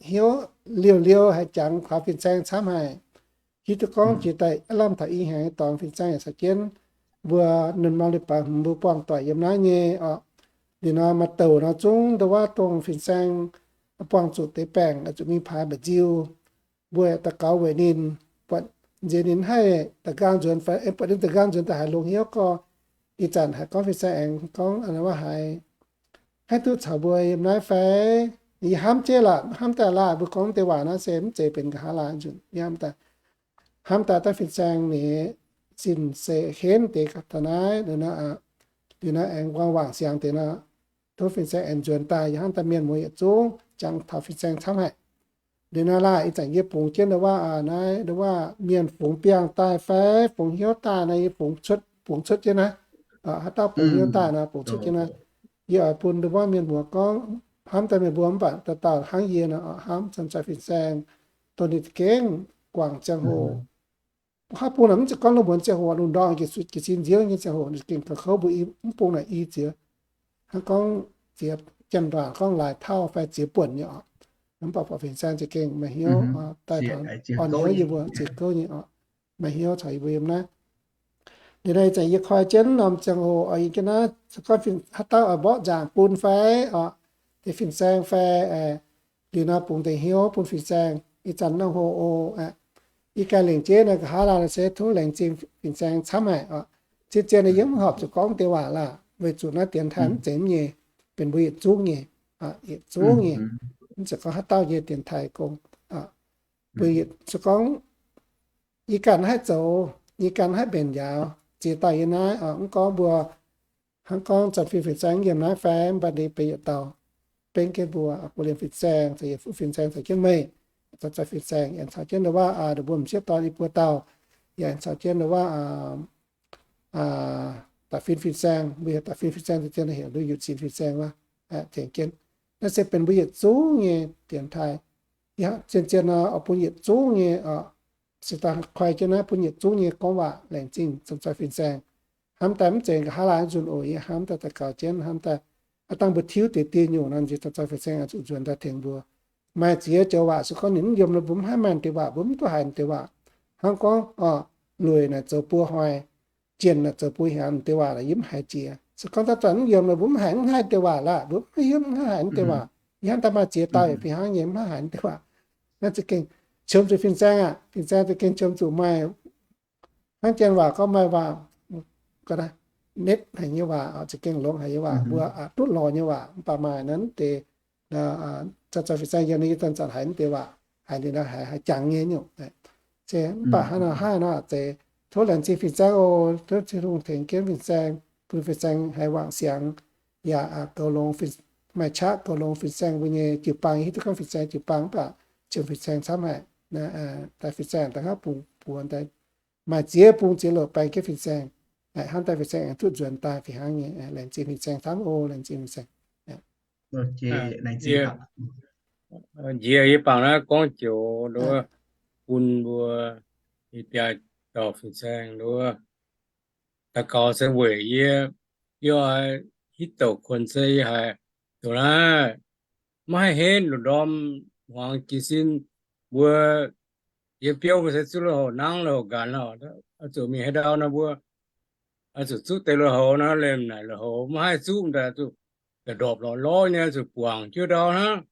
hnyouv liouh liouh, haiz jangx taux fin-saeng camv haic. Hiuv duqv gorngv jiex daaih aav lamh taux ih hnyangx nyei dorngx fin-saeng yaac caux jienv mbuo, ninh mau liuz baaix hmz mbuo buangh doic yiem naaiv nyei orqc. Liuz nor maaih douc nor zungv ndau wuov dongh fin-saeng buangh zuqc deix baengc, zuqc mingh paaix mba'nziu. Mbuo daux gaux weic ninh, buatc nziex ninh haih da'nqaang nzuonx fai, buatc ninh da'nqaang nzuonx daaih haiz longx hnyouv gorx. Ih zanc haiz gorngv fin-saeng aengx gorngv wuov haiz, haih duqv caux mbuo yiem naaiv fai? Yie hnamv jienv lorqc, hnamv daaih laaih mbuo gorngv deix waac naaiv se mv zeiz benx nqa'haav laai nzunc, yie hnamv daaih, hnamv daaih daaih fin-saeng ninh sin se henv deix ga'naaiv, liuz nor aengx wangh wangc siangx deix nor, tov fin-saeng aengx nzuonx daaih, yie hnamv daaih mienh muoz yietc zungv jangx taux fin-saeng camv haic. Liuz nor laanh ih zanc yie bungx jienv ndau wuov, naaiv ndau wuov mienh fungx biangh daaih fai fungx hnyouv daaih nor, yie bungx cuotv, bungx cuotv jienv naaiv. Haaix dauh bungx hnyouv daaih nor, bungx cuotv jienv naaiv. Yie oix bun ndau wuov mienh muoz gorngv, hnamv daaih mienh mbuo mv baac dauh dauh hnangv yie nor, hnamv zanc-zanc fin-saeng, dongh ninh za'gengh guangc ziangh hoc. Haaix bung naaic mv zeiz gorngv lungh muonz ziangh hoc lungh ndorm jiez sin nziouv nyei ziangh hoc ninh za'gengh gauh kouv mbuo i mv bung naaic i ziex, hnangv gorngv ziex janx-nduangc gorngv laaix tauv fai ziex buonc nyei orqc. Mv baac buatc fin-saeng za'gengh maaih hnyouv daaih taux orn hnyouv yie mbuo ziex gouv nyei orqc, maaih hnyouv caux yie mbuo yiem naaiv. Liuz naaiv ih zanc yie koi jienv norm ziangh hoc oix yiem jienv naaiv, se gorngv haaix dauh oix mborqv nzaangc bun fai orqc, deix fin-saeng fai, liuz nor bungx deix hnyouv bun fin-saeng. Ih zanc norm hoc oc, yie ganh lengc jeiv naaiv nqa'haav laai se tov laengz zingh fin-saeng camv haic orqc. Zien-zien yie mv horpc zuqc gorngv deix waac laah, weic zuqc naaiv dienx taaih mv zeiz nyei, benx mbuo yietc zungv nyei, yietc zungv nyei. Mv zeiz gorngv haaix dauh nyei dienx taaih gong. Mbuo yietc se gorngv yie ganh haih zoux, yie ganh haih mbenc njaaux ziex dauh yiem naaiv, mv gorngv mbuo hnangv gorngv zanc-zanc fin-saeng yiem naaiv fai mv baac ninh benx yietc dauh benx jienv mbuo, mbuo liemh fin-saeng, caux yietc fuqv fin-saeng caux jienv meih, zanc-zanc fin-saeng aengx caux jienv ndau wuov, ninh mbuo m'sieqv dorn i buo dauh, yaac aengx caux jienv ndau wuov da'fin fin-saeng, mbuo heuc da'fin fin-saeng, zien-zien heuc nduov yuc cin fin-saeng wuov, tengx jienv. Naaiv se benx mbuo yietc zungv nyei dienx taaih. Zien-zien nor oix bun yietc zungv nyei, se daaih koi jienv naaiv bun yietc zungv nyei gorngv waac laengz zingh zanc-zanc fin-saeng. Hnamv daaih mv zeiz nqa'haav laai nzunc oc, yie hnamv daaih daux gaux jienv, hnamv daaih aav dangh mbuo tiuv deix dieh nyungc nor, nziex zanc-zanc fin-saeng zuqc nzuonx daaih tengx mbuo. Maaih ziex joux waac se gorngv ninh mv yiem nor, mbuo mv haih maaih deix waac, mbuo mv duqv haiz deix waac. Hnangv gorngv lueic naaic zoux buo hnoi, jienh naaic zoux buo hnyangx deix waac naaic yie mv haiz jiex. Se gorngv daaih zanc mv yiem nor, mbuo mv haiz, mv haih deix waac laah, mbuo mv hiuv, mv haih deix waac. Yie hnamv daaih maaih ziex dauh fih hnangv nyei mv haih deix waac. Naaiv za'gengh qiemx zuqc fin-saeng aqv, fin-saeng za'gengh qiemx zuqc maaih hnangv janx waac gorngv maaih waac, netv haic nyei waac, za'gengh longx haic nyei waac, mbuo duqv lorz nyei waac, mv baac maaih naaiv deix zanc-zanc fin-saeng yiem naaiv, yie zanc-zanc haiz mv deix waac, haiz liuz naaiv haiz, haiz jangx nyei nyungc. Se mv baac hnangv nor, hnangv nor zeiz tov laengz zingh fin-saeng oc, tov Tin-Hungh tengx jienv fin-saeng, bun fin-saeng haiz wangc siangx, yaac goux longx, maaih qaqv goux longx fin-saeng mbuo nyei jiu-baang. Hiuv duqv gorngv fin-saeng jiu-baang mv baac qiemx fin-saeng camv haic. Daaih fin-saeng daaih hnangv bungx buoz daaih, maaih ziex bung ziex louc baeng jienv fin-saeng, hnamv daaih fin-saeng aengx duqv nzuonx daaih fih hnangv nyei. Laengz zingh fin-saeng camv oc, laengz zingh fin-saeng. Njiec yie bangc naaiv gorngv joux nduov, bun mbuo ih biaav dauh fin-saeng nduov, daux gaux se weic yie, yie oix hitv douc kuonx se yie haiz douc naaiv maiv haih henv lungh ndorm hmuangx jiez sin mbuo yiem biouv mbuo se zuqv lui-houx nangv lui-houx nqanx oc. Oix zuqc mingh haaix ndau nor mbuo oix zuqc zuqv deix lui-houx nor, liemh naaic lui-houx maiv haih zuqv daaih zuqc da'ndorpc lorz lorz nyei zuqc guangc jienv ndau hnangv.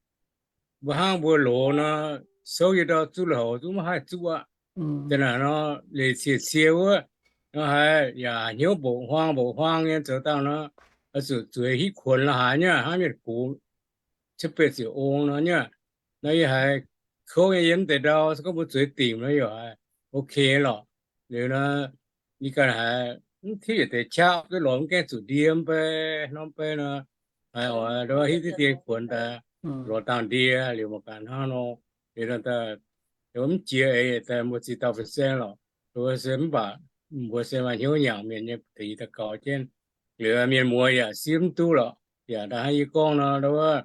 Mbuo hnangv mbuo loz nor, souv nyei ndau zuqv lui-houx zungv maiv haih zuqv aqv. Da'naaic nor, leiz cie cie wuov, nor haiz yaac hnyouv mboqc huaang mboqc huaang nyei zoux dangh nor, oix zuqc zueiz hitv kuonx la'haaix nyei hnangv mienh gox ciepv betv ziepc ong nor nyei. Nor yie haiz kouv nyei yiem deix ndau, se gorngv mbuo zueiz dingc nor yaac ok lorqc. Liuz nor, yie ganh haiz mv tipv yietc deix qaqv duqv lorz mv gaengh zuqc ndie mv bei, norm bei nor, haiz oix hitv diqv dien kuonx daaih lorz dangh ndie liuz mangc gaax hnangv nor. Liuz nor daaih mv jiex eix daaih mbuo ziex dauh fin-saeng lorqc. Se mv baac mbuo se maaih hnyouv nyanc mienh nyei deix daux gaux jienv. Liuz mienh muoz yaac siev mv duqv lorqc. Yaac daaih hnangv yie gorngv nor, wuov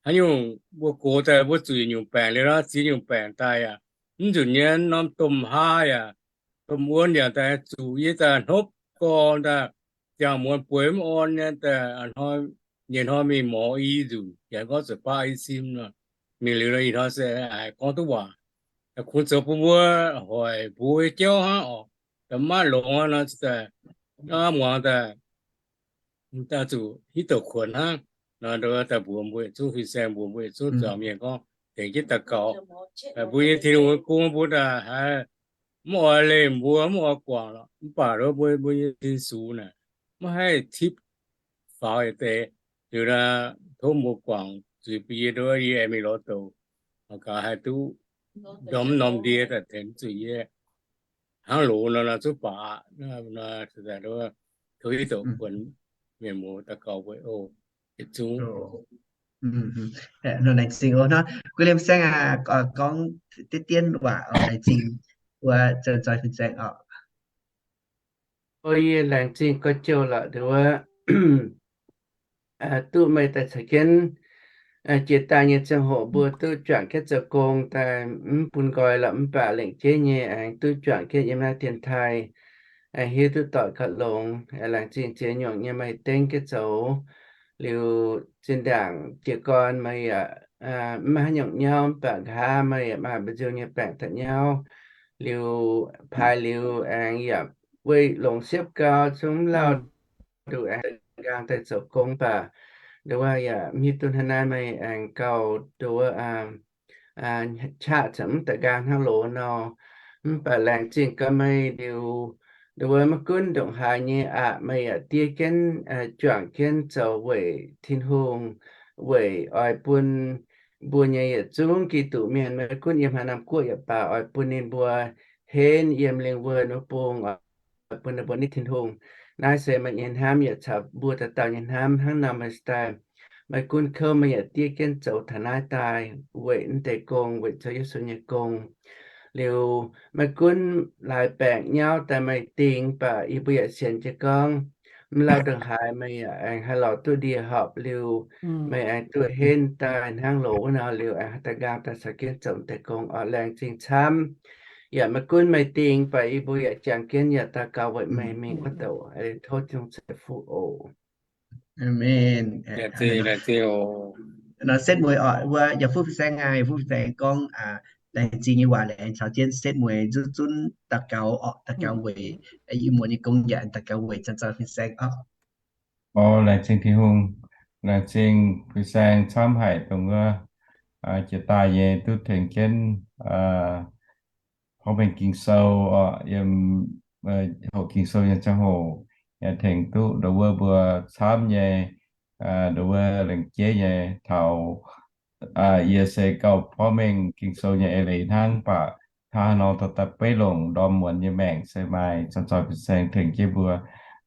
haaix nyungc mbuo gox daaih mbuo zuqc nyungc baengc liuz nor, ziex nyungc baengc daaih yaac mv nzunc nyei norm domh haa yaac domh wuon yaac daaih zuqc yie daaih hnopv gorn daaih, ziangh muonz bueix mv orn nyei daaih, nyei hnoi mingh morz i nzunc, yaac gorngv zuqc baav i sim nor. Mingh liuz nor ih hnoi se haiz gorngv duqv waac, kungx zoux bun mbuo hoic mbuo nyei jauv hnangv orqc. Da'faanh maiv longx nor, muangx daaih daaih zuqc hitv douc kuonx hnangv. Nor daaih mbuox mbuo yietc zungv fin-saeng, mbuox mbuo yietc zungv zuangx mienh gorngv tengx jienv daux gaux. Mbuo nyei Tin-Hungh nyei gong mbuo daaih haiz mv oix leih mbuo, mv oix guangc lorqc. Mv baac mbuo, mbuo nyei zin-sux naaic maiv haih tipv faaux yietc deix. Liuz nor, tov mbuo guangc zuiz bun yie, nduov yie aengx mingh lorz douc, mangc gaax haih duqv ndorm mv norm ndie daaih tengx zuqc yie hnangv loz nor, nor zungv baac aqv. Tov hitv douc kuonx mienh muoz daux gaux weic oc. Yietc zungv. Laengz zingh oc. Hnangv Gu Liemh Saeng aac, gorngv deix dien waac oc. Laengz zingh mbuo zoux nzoih fin-saeng oc. O, yie laengz zingh gorx-youz lorqc, nduov duqv meih daaih caux jienv jiex daaih nyei ziangh hoc mbuo duqv juangc jienv zoux gong daaih mv bun nqoi lorqc, mv baac lengc jeiv nyei aengx duqv juangc jienv yiem naaiv dienx taaih hiuv duqv doic gauh longx. Laengz zingh ziex nyungc nyei meih dengv jienv zoux. Liuz zinh ndaangc jiez gorn meih yaac mv maaih haaix nyungc nyauv, mv baac nqa'haav meih yaac maaih mbu'nziu nyei baengc daaih nyauv. Liuz paaix liuz aengx yaac weih longc siepv gau, zungv mv lauh nduqc aengx nqaang daaih zoux gong baac, nduov yaac mv hiuv duqv hnangv naaiv meih aengx gauh nduov qaqv caux mv daaih nqaang hnangv loz nor. Mv baac laengz zingh gaax meih liuz, nduov maiv gunv ndongc haaix nyei aqv, meih yaac diev jienv juangc jienv zoux weic Tin-Hungh, weic oix bun mbuo nyei yietc zungv Giduc mienh. Maiv gunv yiem haaix norm guoqv yaac baac, oix bun ninh mbuo henv yiem lingh wuonh wuov bung, oix bun ninh mbuo nitv Tin-Hungh. Naaiv se meih nyei hnamv yaac caux mbuo dauh dauh nyei hnamv hnangv nor. Meih daaih, maiv gunv kouv, meih yaac diev jienv zoux taux naaiv daaih weic mv deix gong, weic zoux Yesu nyei gong. Liuz maiv gunv laaix baengc nyauv daaih meih dingx, baac yie mbuo yaac sienx jiez gorngv mv lauh ndongc haaix meih yaac aengx haih lorz duqv ndie-horpc liuz, meih aengx duqv henv daaih hnangv loz wuov nor, liuz aengx haih daaih nqaang daaih caux jienv zoux mv deix gong oc. Laengz zingh camv. Yaac maiv gunv meih dingx, baac yie mbuo yaac jangx jienv yaac daux gaux weic meih mingh wuov douc. Tov Tin-Hungh ceix fuqv oc. Nor setv mueiz oc, wuov yaac fuqv fin-saeng aac, yaac fuqv fin-saeng gorngv laengz zingh nyei waac, laengz caux jienv setv mueiz nzunc zunv daux gaux oc, daux gaux weic ih muonz nyei gong yaac daux gaux weic zoux nzoih fin-saeng oc. O, laengz zingh Tin-Hungh, laengz zingh fin-saeng camv haic dongh wuov jiex daaih nyei duqv tengx jienv porv mengh Ging-Sou oc, yiem hoqc Ging-Sou nyei ziangh hoc, yaac tengx duqv nduov wuov mbuo camv nyei, nduov wuov lengc jeiv nyei taux yie se gauh porv mengh Ging-Sou nyei eix leiz hnangv, baac hnangv haaix nor dorh daaih beiv longc ndorm muonz nyei maengc se maaih zoux nzoih fin-saeng tengx jienv mbuo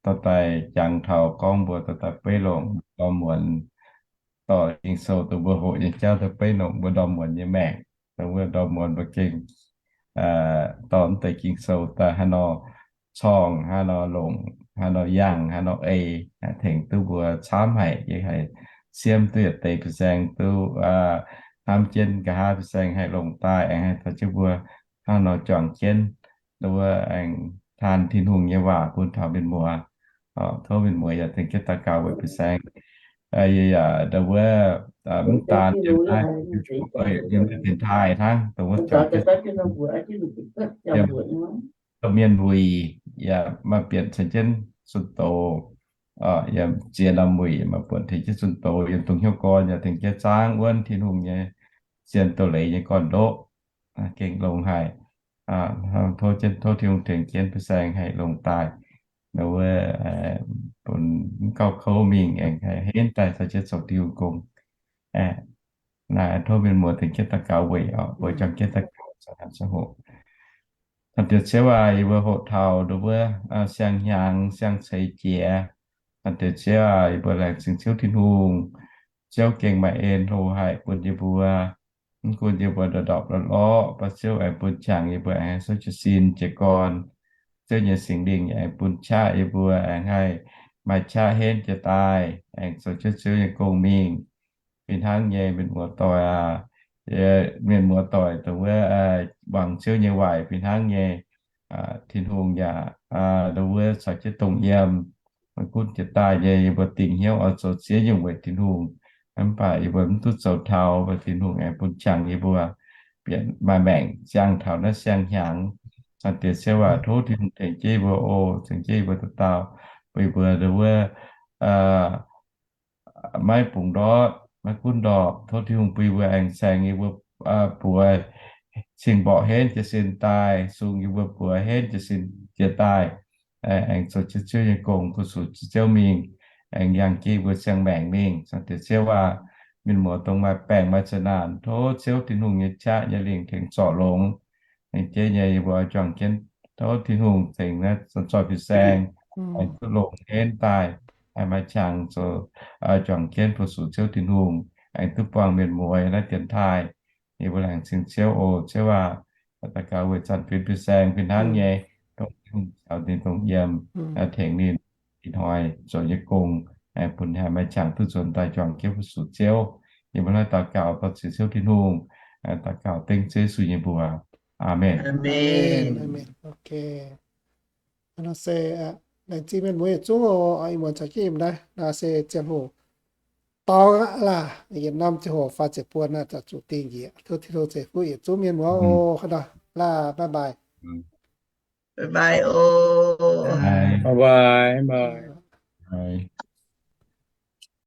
dorh daaih jangx taux gorngv mbuo dorh daaih beiv longc ndorm muonz dorh Ging-Sou dongh mbuo hoqc nyei jauv daaih beiv longc mbuo ndorm muonz nyei maengc, dongh mbuo ndorm muonz mbuo gengh dorh mv deix Ging-Sou daaih haaix nor corngh, haaix nor longc, haaix nor yangh, haaix nor ei, tengx duqv mbuo camv haic. Yie haiz siemv duqv yietc deix fin-saeng duqv hnamv jienv nqa'haav fin-saeng haih longc daaih aengx haih taux jienv mbuo hnangv nor juangc jienv nduov aengx taan Tin-Hungh nyei waac bun taux mienh muoz. Tov mienh muoz yaac tengx jienv daux gaux weic fin-saeng. Yie yaac nduov wuov mv daan yiem naaiv, yiem naaiv dienx taaih hnangv, dongh wuov juangc jienv yiem domh mienh wuic yaac maaih bieqc caux jienv zunh doz. yiem ziex norm wuic maaih buonc tengx jienv zunh doz, yiem dongh hnyouv gorn yaac tengx jienv zaangv wuonv Tin-Hungh nyei zien doz-leiz nyei gorn-ndoqv. Gengh longx haic. Tov jienv, tov Tin-Hungh tengx jienv fin-saeng haih longc daaih, wuov, bun mv gauh kouv mingh aengx haih henv daaih caux jienv zoux Tin-Hungh gong. Naaiv tov mienh muoz tengx jienv daux gaux weic oc, weic juangc jienv daux gaux. Caux Diex Ziouv aac, yie mbuo hoqc taux nduov wuov siang-hnyangx siang-ceix jiex. Caux Diex Ziouv aac, yie mbuo laengz zingh Ziouv Tin-Hungh. Ziouv gengh maaih en hlo haic bun yie mbuo. Mv gunv yie mbuo ndorpc ndorpc lorqc lorqc, mv baac Ziouv aengx bun qangx yie mbuo aengx haih souv jiez sin jiez gorn. Ziouv nyei Singx Lingh aengx bun qaqv yie mbuo aengx haih maaih qaqv henv jiez daaih aengx zoux jienv Ziouv nyei gong mingh. Fih hnangv nyei, mienh muoz-doic aac, mienh muoz-doic dongh wuov muangx Ziouv nyei waac fih hnangv nyei, Tin-Hungh yaac dongh wuov caux jienv dongh yiem. Maiv gunv jiez daaih nyei, yie mbuo dingc hnyouv oix zoux ziex nyungc weic Tin-Hungh, mv baac yie mbuo mv duqv zoux taux, mv baac Tin-Hungh aengx bun qangx yie mbuo bieqc maaih maengc ziangh taux naaiv siang-hnyangx. Caux Diex Ziouv aac, tov Tin-Hungh tengx jienv yie mbuo oc, tengx jienv yie mbuo dauh dauh, bun yie mbuo dongh wuov maiv bungx ndortv, maiv gunv ndorpc. Tov Tin-Hungh bun yie mbuo aengx saeng yie mbuo buoz cing-mborqc henv jiez sin daaih, sung yie mbuo buoz henv jiez sin jiez daaih, aengx zoux jienv Ziouv nyei gong fu-sux Ziouv mingh, aengx yangh jienv yie mbuo siang-maengc mingh. Caux Diex Ziouv aac, mienh muoz dongh maaih baengc maaih za'naanc, tov Ziouv Tin-Hungh nyei qaqv nyei lingh tengx zorc longx. Aengx jeiv nyei yie mbuo juangc jienv tov Tin-Hungh tengx naaiv zoih fin-saeng, aengx duqv longx henv daaih, haih maaih qangx zoux juangc jienv fu-sux Ziouv Tin-Hungh, aengx duqv buangh mienh mueiz naaiv dienx taaih. Yie mbuo laengz zingh Ziouv oc. Ziouv aac, daux gaux weic zanc-benx fin-saeng fih hnangv nyei, dongh Tin-Hungh caux ninh dongh yiem, tengx ninh ih hnoi zoux nyei gong, aengx bun ninh haih maaih qangx duqv nzuonx daaih juangc jienv fu-sux Ziouv. Yie mbuo hnangv daux gaux dor-ziec Ziouv Tin-Hungh, daux gaux dengv Ziouv Yesu nyei mbuox. Aamen. Aamen. Ok. Nor se laengz zingh mienh muoz yietc zungv oc. Ih muonz caux jienv yiem naaiv nor se ziangh hoc dau aqv laah, yietc norm ziangh hoc faah ziepc buonc naaiv zaqc zuqc dingh njiec. Tov Tin-Hungh ceix fuqv yietc zungv mienh muoz oc. Hnangv nor, bye bye. Bye bye oc. Bye bye.